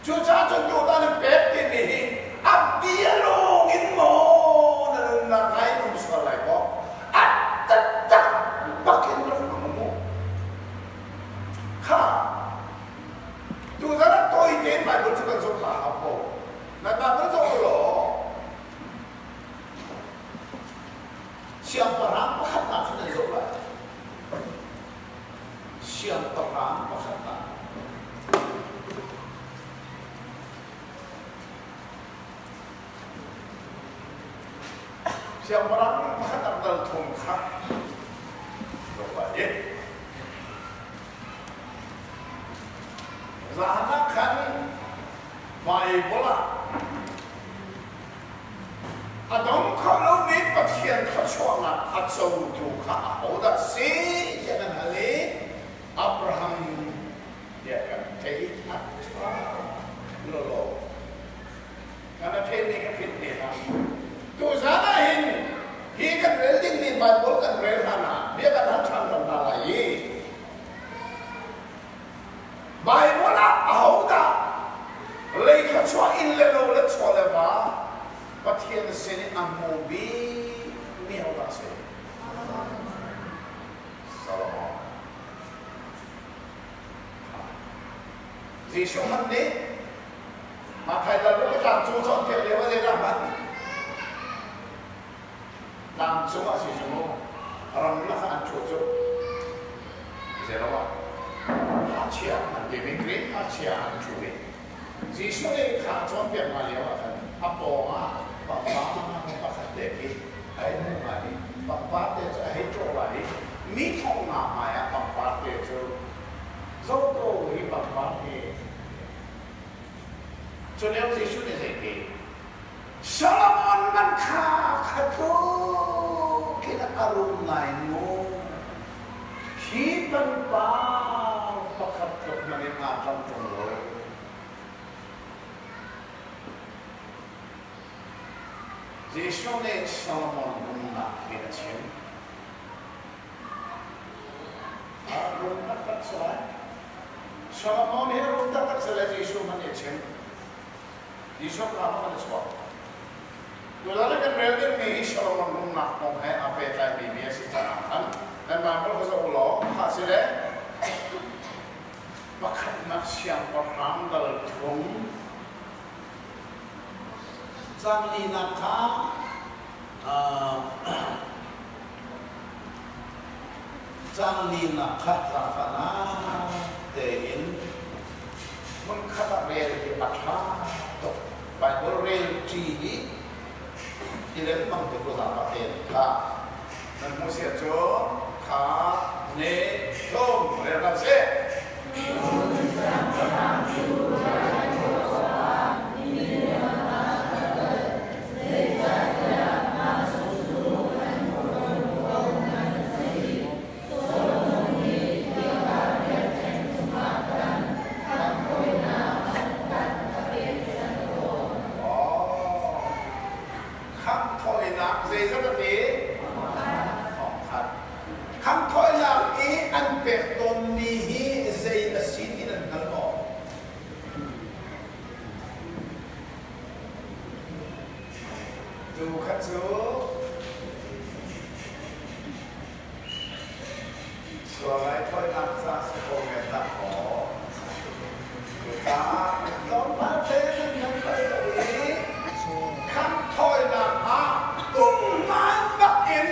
Cucaah cun tutan in pek timi hi a bia lawng in maw na nunnak ngai um sual lai kaw a taktak bak in rak hmang mu. Kha tuzan ah tawi tein Bible cu kan zoh hna hau ko. Nan Bible zoh law siangpahrang pakhatnak kha nan zoh lai. Siangpahrang pakhat ah siangpahrang pakhat ah dal thum kha zoh i zan ah khan Bible ah A dong kho lomi Pathian thluachuahnak a cotu kha ahodah si tiah kan hal i Abraham tiah kan theih a ṭha lawlaw. Kan a theihmi ka philh te hlah. Tuzan ah hin hi kan rel dingmi Bible kan rel hlan ah bia kan hal ṭhan ram hna lai i Baibal ah ahodah lei thluachuah inn le lo le chaw le va Pathian sin i a hmu bikmi hodah a si? Solomon. Jesuh hmanh nih Matthai dal le tlang cu cawnpiak lio ah zeidah hman? Tlangcung ah si cu mu ramlak ah an ṭhu cu zeilo ah hngakchia an timi Greek hngakchia an ṭhu i Jesuh nih kha a cawnpiak hna lio ah khan a pawng ah pangpar pakhat te khi a hei hmuh hna i pangpar te cu a hei ṭawh lai i mi thong nga hmai ah pangpar te cu zoto hi pangpar hi cu lio Jesuh nih zeiti Solomon man kha kha tluk in a rum ngai mu. Hi pangpar pakhat tluk hmanh in aa tlam ṭung lo. Jesuh nih Solomon rumnak hi a chim. A rum taktak si lai. Solomon hi a rum taktak si lai Jesuh hmanh nih a chim. Jesuh kha hmang an chuak. Tuzan kan rel dingmi hi Solomon rumnak kong he aa pehtlaimi bia a si caah khan nan Bible kha zoh u law kha si le pakhatnak siangpahrang dal thum cang linak kha cang linak kha zaangfahnak tein Hmunkhat ah rel hi a ṭha tuk. Baibal rel ṭi hi i lengmang tuk u zaangfah tein kha nan hmuh si ahcun kha ne tlawm rel hna sih. Khanghthawinak zeizat a ti? Tu kha cu sual raithawinak ca si ko men dah kaw cucaah tlawmpal te nan nan bal lo i khanghthawinak ah pumman bak in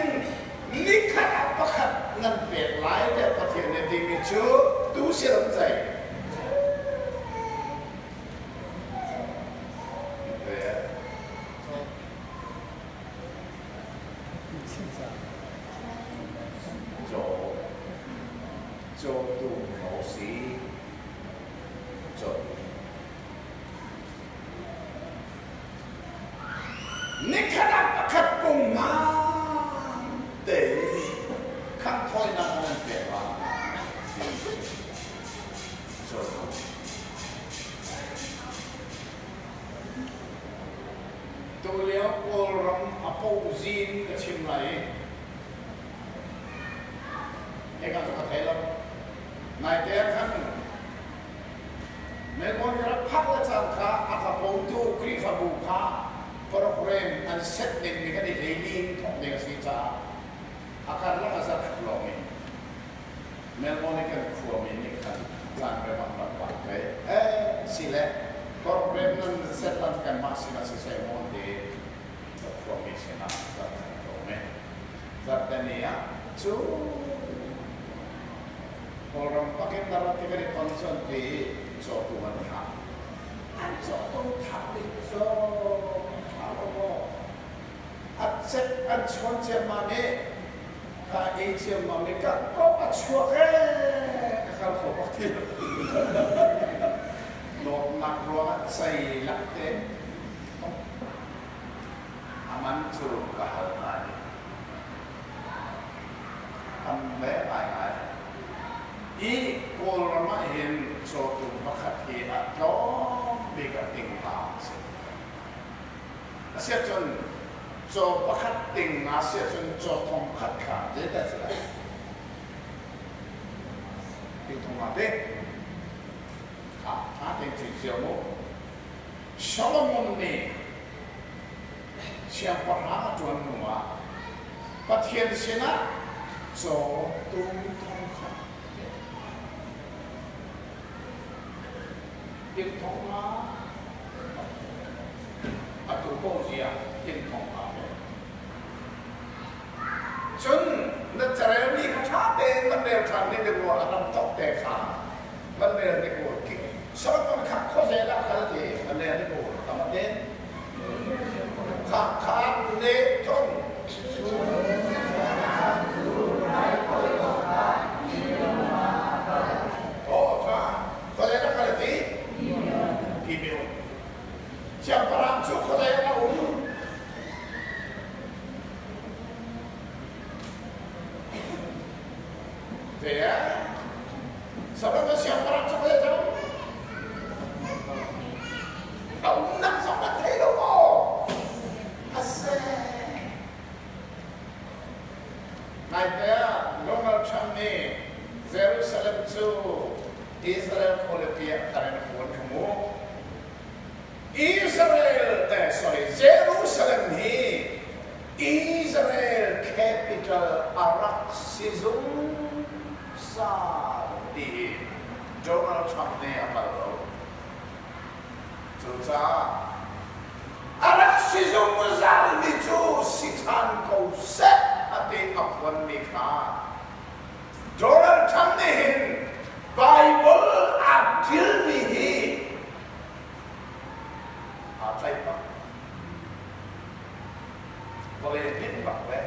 nikhat ah pakhat nan pek lai tiah Pathian nih a timi cu tu siram zei? Caw cawtum maw si? Cawtum. Nikhat ah pakhat pung ngan tein khanghthawinak nan pek lai. Cawtum. Tulio Kawlram a pohzin ka chim lai i hika cu ka thei lo. Naite ah khan Melbourne ka rak phak le cangka a ka kotu Khrihfabu kha program an set ning mi kan i hleili in thawk ding a si caah a karlak a zarh lawng in Melbourne i kan khuami nih khan caan rem an rak pek ve. Eh, si le program nan set lan kanmah sinah siseh maw ti ka khuami sinah rak kan tlawm e. Zarhteni ah cu Kawlram pakin na rat i kan i ton cun ti cawtu an thah. An cawtu thah ding zong ṭha lo maw? A cek an chuan ciammam i ka ei ciammam i ka kok a chuak ee ka kal kho bak ti lo. Dawtnak ruangah ceilak tein a man cu ka hal hna i tam ve ngaingai. I Kawlram ah hin cawtu pakhat hi a tlawm bik ah ting nga a si. Asiahcun caw pakhat ting nga si ahcun caw thong khat kha zeidah a si lai? Ting thong nga te. Kha ṭha tein chim cio mu. Solomon nih siangpahrang a ṭuan hnuah Pathian sinah caw tum thong khat a pek. Ting thong nga atu ko zia ting thong nga pek. Cun na carelmi kha ṭha tein van rel ṭhan ning ding a ram tok te kha van rel ning u. Solomon kha khuaze dah kal ti van rel ning u. Tam tein. Kha kha ne thong. Oh, ṭha. Khuaze dah kal ti? Gibeon. Siangpahrang cu khuaze a um. Ve a Solomon siangpahrang cu khuaze a um. A umnak zong an thei lo maw? A si. Naite ah Donald Trump nih Jerusalem cu Israel khualipi ah thar in a puan kha mu. Israel, eh, sorry, Jerusalem hi Israel capital a rak si zungzal ti hi Donald Trump nih a hngal lo. Cucaah a rak si zungzalmi cu si ṭhan ko seh a ti a phuanmi kha Donald Trump nih hin Bible aa ṭilmi hi aa tlaih bak. Vawlei a hninh bak ve.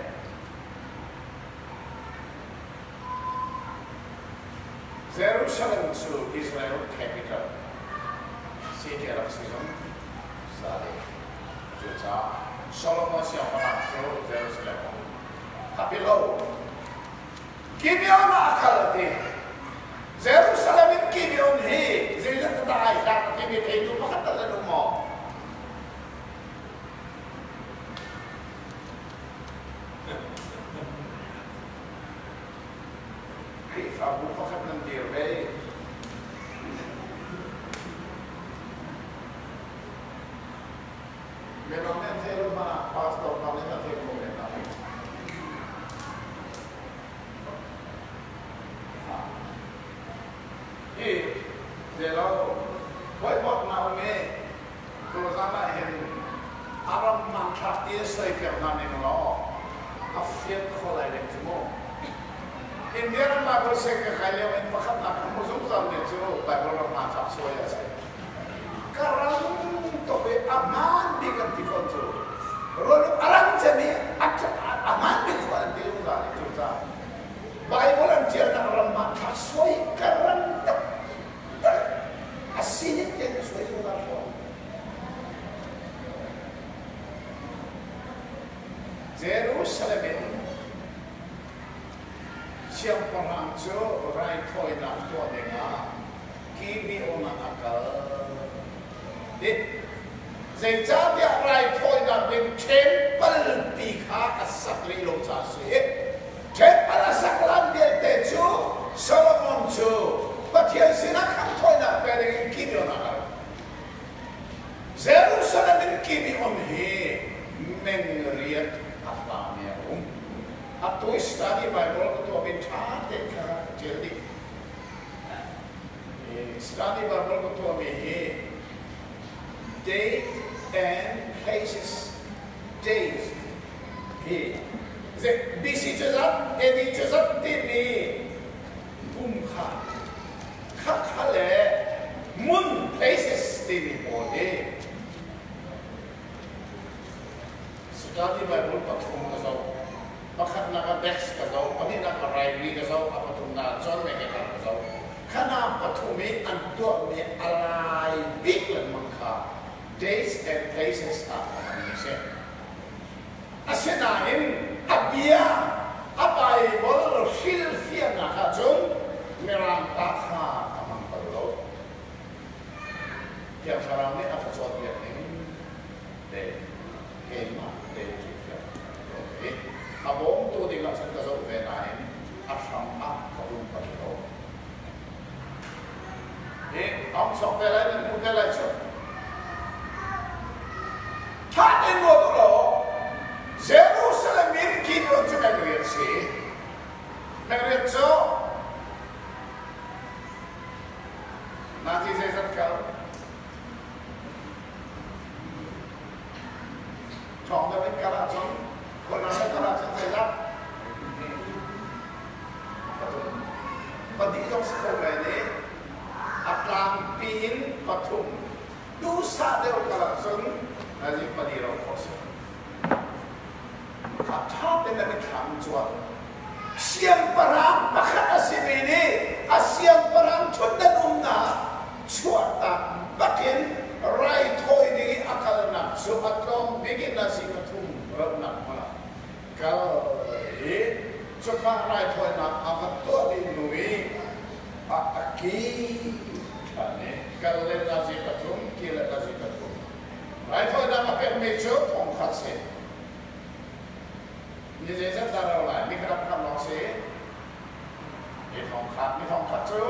Jerusalem cu Israel capital city a rak si zong sale. Cucaah Solomon siangpahrang cu Jerusalem a um. Kapilo Gibeon ah a kal a ti. Jerusalem in Gibeon hi zeizat dah ai hlat a timi theitu pakhat tal an um maw? Khrihfabu pakhat nan dir ve. Midang nih an theih lo hmanh ah pastor hna nih an theih khawh men hna. Hi zelo whiteboard na um i tuzan ah hin a ram hmanthlak ti a soi piak hna ning law a fian kho lai ding cu mu. India ram Bible seng ka kai lio in pakhatnak ka hmuh zungzal mi cu Bible ram hmanthlak suai a si. Ka ram tuk i a hmaan bik an ti fawn cu rual a ram cem i a hmaan bik fawn an ti zungzal i cucaah Bible an ṭialnak ram hmanthlak suai ka ram taktak a sining tein ka suai zungzal fawn. Jerusalem in siangpahrang cu raithawinak tuah dingah Gibeon ah a kal. Zeicahtiah raithawinak ding ṭhempal pi kha a sak rih lo caah a si. Ṭhempal a sak hlan vialte cu Solomon cu Pathian sinah khanghthawinak pe dingin Gibeon ah a kal. Jerusalem in Gibeon hi meng riat a hlami a um. Atu i study Bible ka tuahmi ṭha tein kha ka ṭial dih. Study Bible ka tuahmi hi date and places days hi BC cu zat AD cu zat timi kum kha kha kha le mun places timi pawl hi Study Bible pathum ka zoh. Pakhatnak ah Bex ka zoh, pahnihnak ah Riley ka zoh, a pathumnak ah John MacArthur ka zoh. Khana pathum i an tuahmi a lai bik lengmang kha dates and places ah a hmanmi a si. Asinain a bia a Bible hrilhfiahnak ahcun Mirang pa kha a hmang bal lo. Thiang Thlarau nih a ka cawnpiak ning te keimah te hrilhfiah ka tuah ve. A bawmtu ding ah cun ka zoh ve nain a hram ah ka um bal lo. Hi ong sok te lai nan hmuh te lai cu. Tha tein ruat u law Jerusalem in Gibeon cu meng riat si. Meng riat cu Nazi zeizat kal? Ṭhawng deuh in kal ahcun khualram in kal ahcun zeizat? Pathum. Pahnih zong si kho men i a tlangpi in pathum. Duhsah deuh kal ahcun nazi pali ro khawh si. Kha ṭha tein nan i thlam cuan. Siangpahrang pakhat a simi nih a siangpahrang ṭhutdan umnak chuahtak bakin raithawi ding i a kalnak cu a tlawm bik in nazi pathum rauhnak hmun ah kal i cuka raithawinak a va tuah dih hnu i a a ki ṭhan i kal le nazi pathum ki le nazi pathum raithawinak a pekmi cu thongkhat si. Ni zeizat dah rau lai? Ni khat khat lawng si. Ni thong khat, ni thong khat cu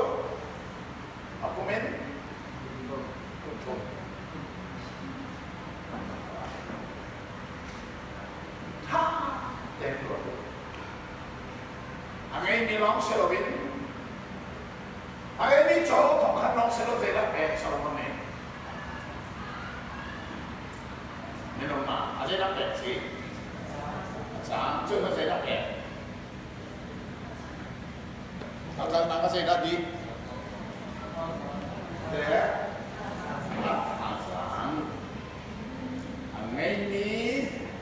a kum in kum thum. Tha tein ruat u. A ngeimi lawng si loin a ngeimi caw thong khat lawng si lo zeidah pek Solomon nih Minung ah a zeidah pek si? A caan cun a zeidah pek? A kalnak a zeidah dih? Te a thazaang a ngeimi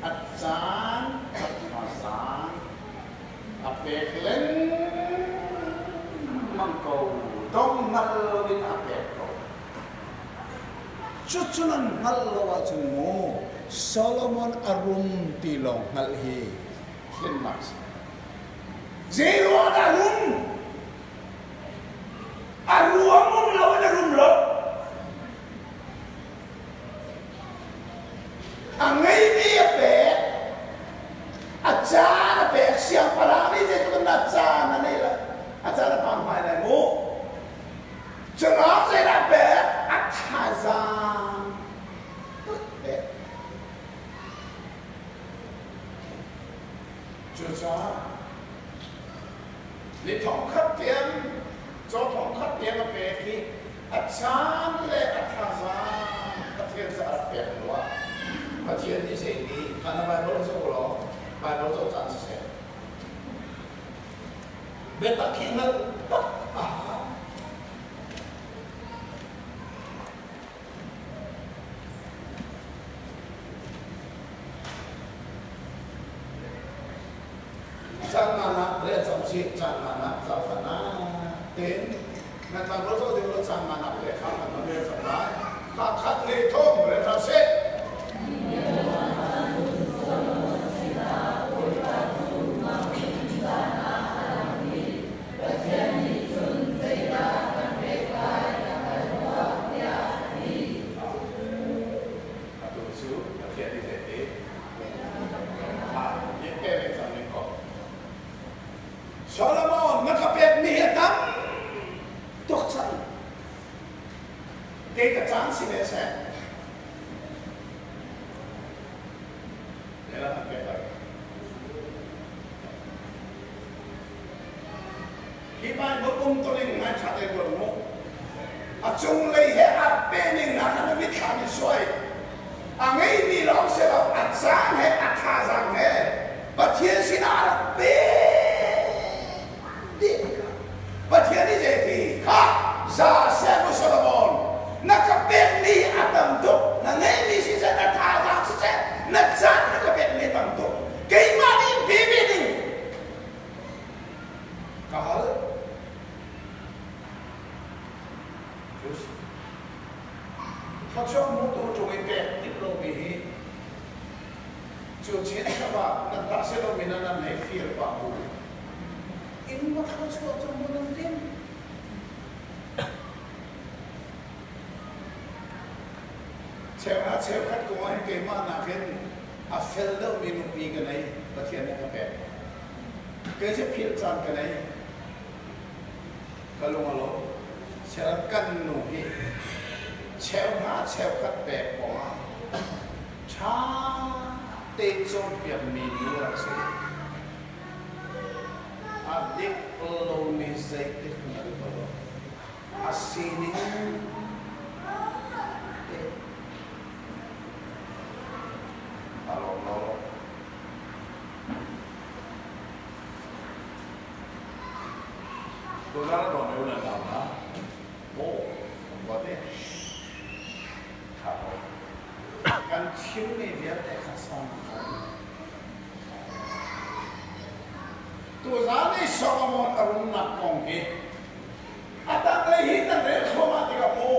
a caan a thazaang a pek lengmang ko dong hngal loin a pek ko. Cucu nan hngalh lo ahcun mu Solomon a rum ti lawng hngalh hi hlennak a si. Zeiruang dah rum? A ruang um lo in a rum lo. A ngeimi a pek. A caan a pek. Siangpahrang nih zeitluk in dah caan a neih lai? A caan a phan hmai lai mu. Curang zeidah pek? A thazaang pek. Cucaah ni thongkhat tiang caw thongkhat tiang a pek i a caan le a thazaang Pathian cu a rak pek hnu ah Pathian nih zei ti hmanh Baibal zoh law Baibal zoh caan siseh biatak hi hngalh bak a hau. Caan ah rel cang usih, caan ah zaangfahnak tein nan Baibal zoh ding law caan ah le kha kan rel cang lai. Kha khat le thum rel hna usih. Pathian nih cun zeidah kan pek lai na hngal maw tiah a ti. Atu cu Pathian nih zeiti? Nih pe ve cang ning ko. Solomon na ka pekmi hi a tam tuk cang. Kei ka caan si ve seh. Ne la kan pek lai. Hi Baibal umtuning ngai ṭha te ruat mu. A cunglei he aa pening hna kha na mitthlam in suai. A ngeimi lawng si lo, a caan he a thazaang he Pathian sinah a rak pe dih tikah Pathian nih zeiti kha za seh mu Solomon na ka pekmi hi a tam tuk na ngeihmi siseh na thazaang siseh na caan na ka pekmi a tam tuk keimah nih pe ve ding Ka hal. Thluachuah hmutu ṭung i pek timh lomi hi cu chianchap ah nan tah si lomi na nan hei fir pah bu in va thluachuah cu mu nan tim. Cheukhat cheukhat kong ah hin keimah nakin a fel deuhmi nupi ka nei Pathian nih a ka pek. Kei cu philh caan ka nei. Ka lung a lawm. Siaram kan nu hi cheuhra cheukhat pek kong ah ṭha tein cawnpiakmi nu a si. A dik lomi zeitik hmanh a dik lo. A sining te a lawm lo. Tuzaan a dawm i nan nau hna. Maw ruat e. Ṭha ko. Kan chimmi vialte kha song ko. Tuzaan i Solomon a rumnak kong hi a tanglei hi nan rel thluahmah tikah mu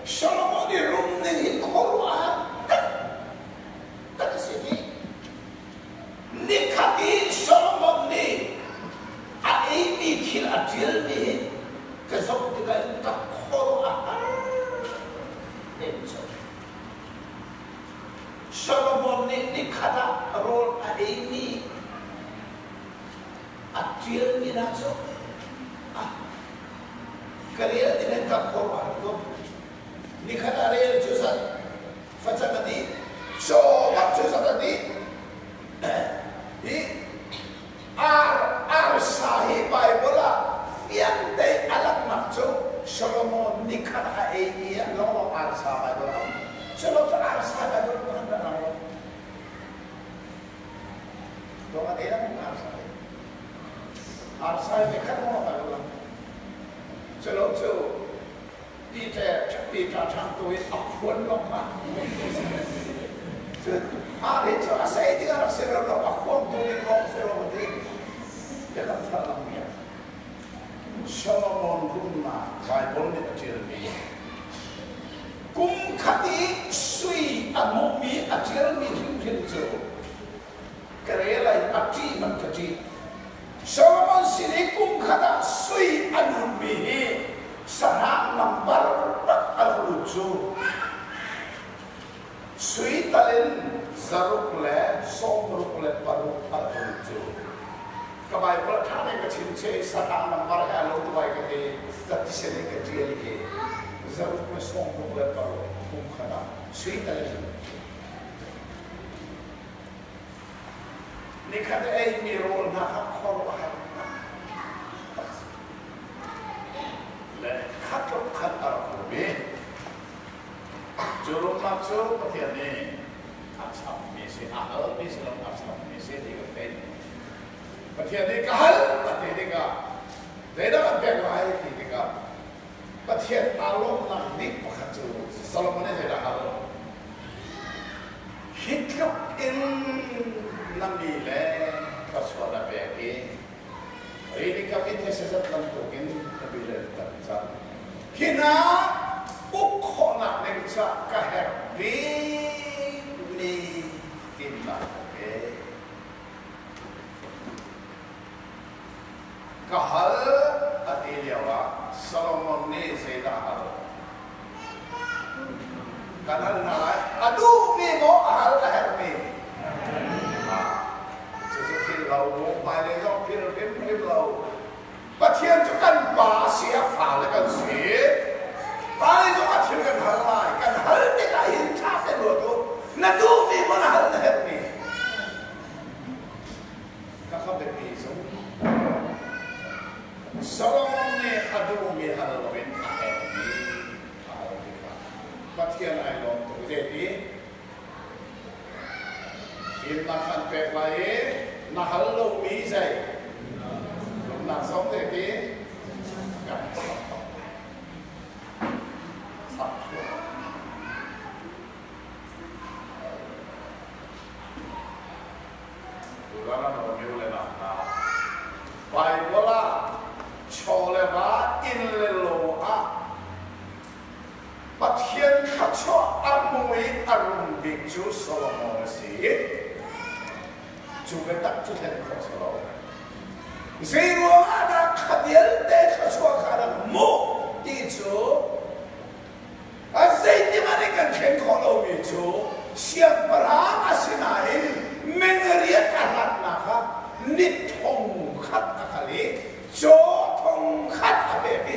Solomon i rum ning hi khuaruahhar taktak a si dih. Nikhat i Solomon nih a eimi thil a ṭialmi hi ka zoh tikah hin ka khuaruah a har men cu. Solomon nih nikhat ah rawl a eimi a ṭialmi hna cu ah ka rel ti nan ka khuaruah har tuk. Nikhat ah rel cu zat facang a dih, caw bak cu zat a dih. Hi ar arsa hi Bible ah fiang tein a langhnak cu Solomon nikhat a ei i ah lawnglawng arsa Bible a um. Culo cu arsa Bible pakhat dah lang lo. Dong a ei lang arsa hi. Arsa hi nikhat lawng Bible lang. Culo cu Peter Peter ṭhang tu in a khuan lawng kha a ri cu a sei ding a rak si lo lo a khuang tu ding lawng si lo ti biakam thar lang mi Solomon rumnak Bible nih a ṭialmi kum khat i sui a hmuhmi a ṭialmi hrimhrim cu ka rel ai a ṭih man ka ṭih Solomon sin i kum khat ah sui a lutmi hi sahrang nambar rak a rak lut cu sui tal in zaruk le 66 a rak lut cu ka Bible ṭha tein ka chim che i sahrang nambar he a lo tuai ka ti ka tisen in ka ṭial i 666 kum khat ah sui tal in. Nikhat a eimi rawl hna kha khuaruahhar taktak le khat tluk khat a rak rum i cu rumnak cu Pathian nih a chammi si, a halmi si lo, a chammi si ti kan theih. Pathian nih ka hal a ti tikah zeidah kan pek lai ti tikah Pathian aa lawmhnak bik pakhat cu Solomon nih zeidah hal? Hi tluk in na mi le thluachuah na pek i rili kam i these zat bantukin na mi le na tam cang. Hi hna uk khawhnak ding caah ka herh bikmi fimnak ka pe. Ka hal a ti lioah Solomon nih zeidah a hal? Kan hal hna lai. A duhmi maw a hal a herhmi? Cucu philh lo, hmailei zong philh hrimhrim lo. Pathian cu kan Pa a si, a fale kan si. Fale zong a thil kan hal lai. Kan hal tikah hin ṭha tein ruat u. Na duhmi maw na hal na herhmi? Khakha biapi zong Solomon nih a duhmi hal loin a herhmi a hal tikah Pathian ai lawm tuk. Zeiti? Fimnak khan pek lai i na hal lomi zei lungnak zong zeiti kan chap bak lai. Chap Tuzan ah nawl le nak hna. Baibal ah chaw le va inn le lo ah Pathian thluachuah a hmu i a rum bik cu Solomon a si. Cu biatak cu thlen khawh si lo. Zei ruangah dah kha vialte thluachuah kha rak hmuh ti cu A zeitihmanh in kan thlen khawh lomi cu siangpahrang a si nain mengriat a hlatnak ah ni thong khat a kal i caw thong khat a pek i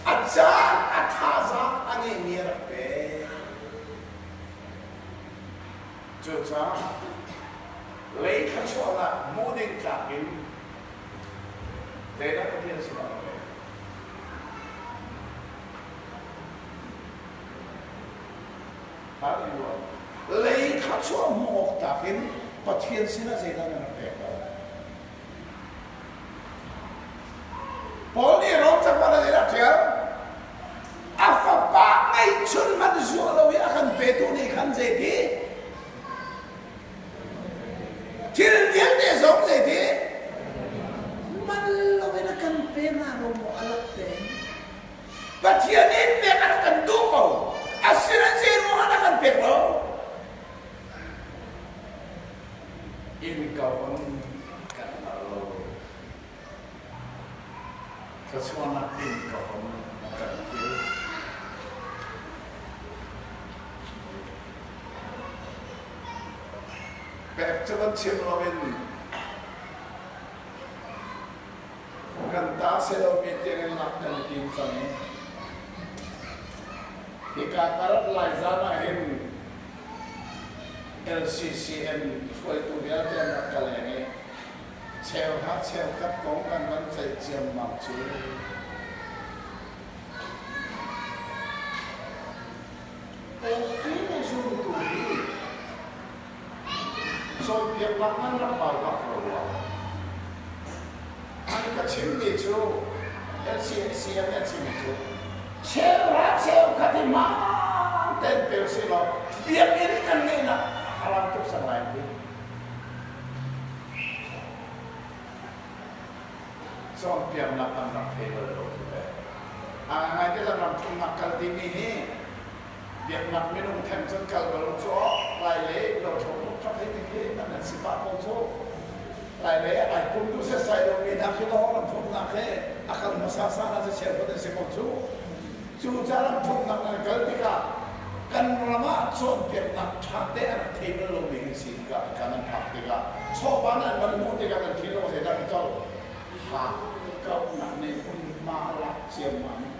a caan a thazaang a ngeihmi a rak pek. Cucaah lei thluachuahnak hmuh ding tlak in zeidah Pathian sinah a pek? Lei thluachuah hmuh awk tlak in Pathian sinah zeidah na rak pek lo? Paul nih Rom cakuat ah zeidah a ṭial? A fapa ngeihchun hmanh zuah lo i a kan petu nih khan zeiti? Thil vialte zong zeiti? Man loin a kan pe hnga lo maw a lak te? Pathian nih pek a rak kan duh ko. Asinain zei ruangah dah kan pek lo? Innka on kan hngal lo. Thluachuahnak innka on kan thil. Pek cu kan chim loin Kan ta si lomi tiangin lak kan i tim cang. Hika ka rat lai zan ah hin LCCM hruaitu vialte an rak ka leng i cheuhra cheukhat kong kan van ceih ciammam cu Pawltu zumtu hi Cawnpiaknak nan rak bau bak lo rua. An ka chimmi cu LCCM an chimmi cu cheuhra cheukhat hi hmaan tein pe usih law biakinn kan ngeihnak a rang tuk cang lai ti. Cawnpiaknak an rak thei bal lo cu teh. A ngai te zan ram thumnak kal timi hi Biaknak minung theng cun kal bal u cu lai le lothlo tuk hei ti khi an nan si pah ko cu. Lai le ai kum tu setsai lo mi hna khi lawng ram thumnak he a kal hmasa sa na chel ko nan si ko cu. Cu ca ram thumnak nan kal tikah kan ram ah cawnpiaknak ṭha te a rak thei bal lomi kan si tikah kan an phak tikah chawva nan van hmuh tikah nan thinlung zeidah kan co hak kauhnak nih hmunhma a lak ciammam.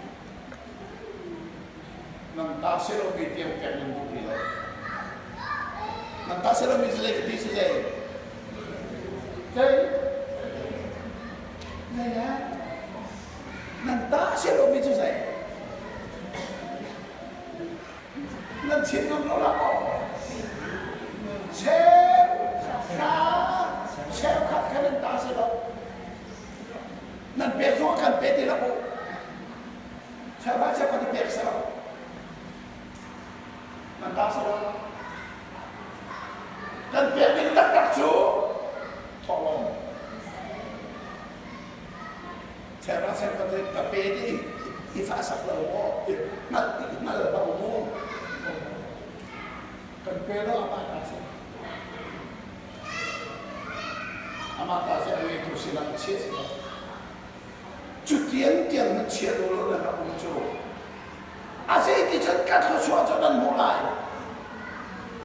Nan ta si lomi tiang pek nan duh ti lo. Nan ta si lomi cu zei ti si zei? Zei? Zei dah? Nan ta a si lomi cu zei? Nan chim ngam lo lah maw? Cheu, hra, cheukhat kha nan ta si lo. Nan pek zong kan pe ti lo. Cheuhra cheukhat i pek si lo. Nan ta si lo. Kan pek ding taktak cu thawhlawm. Cheuhra cheukhat i ka pe ti i fahsak lo maw? I hngal i hngal lo maw? Kan pe lo amah ta si. Amah ta si a ngeitu sinah chiah si lo. Cu tiangtiang nan chia lo lo nan rak um cu. A zei ti cun ka thluachuah cu nan hmuh lai.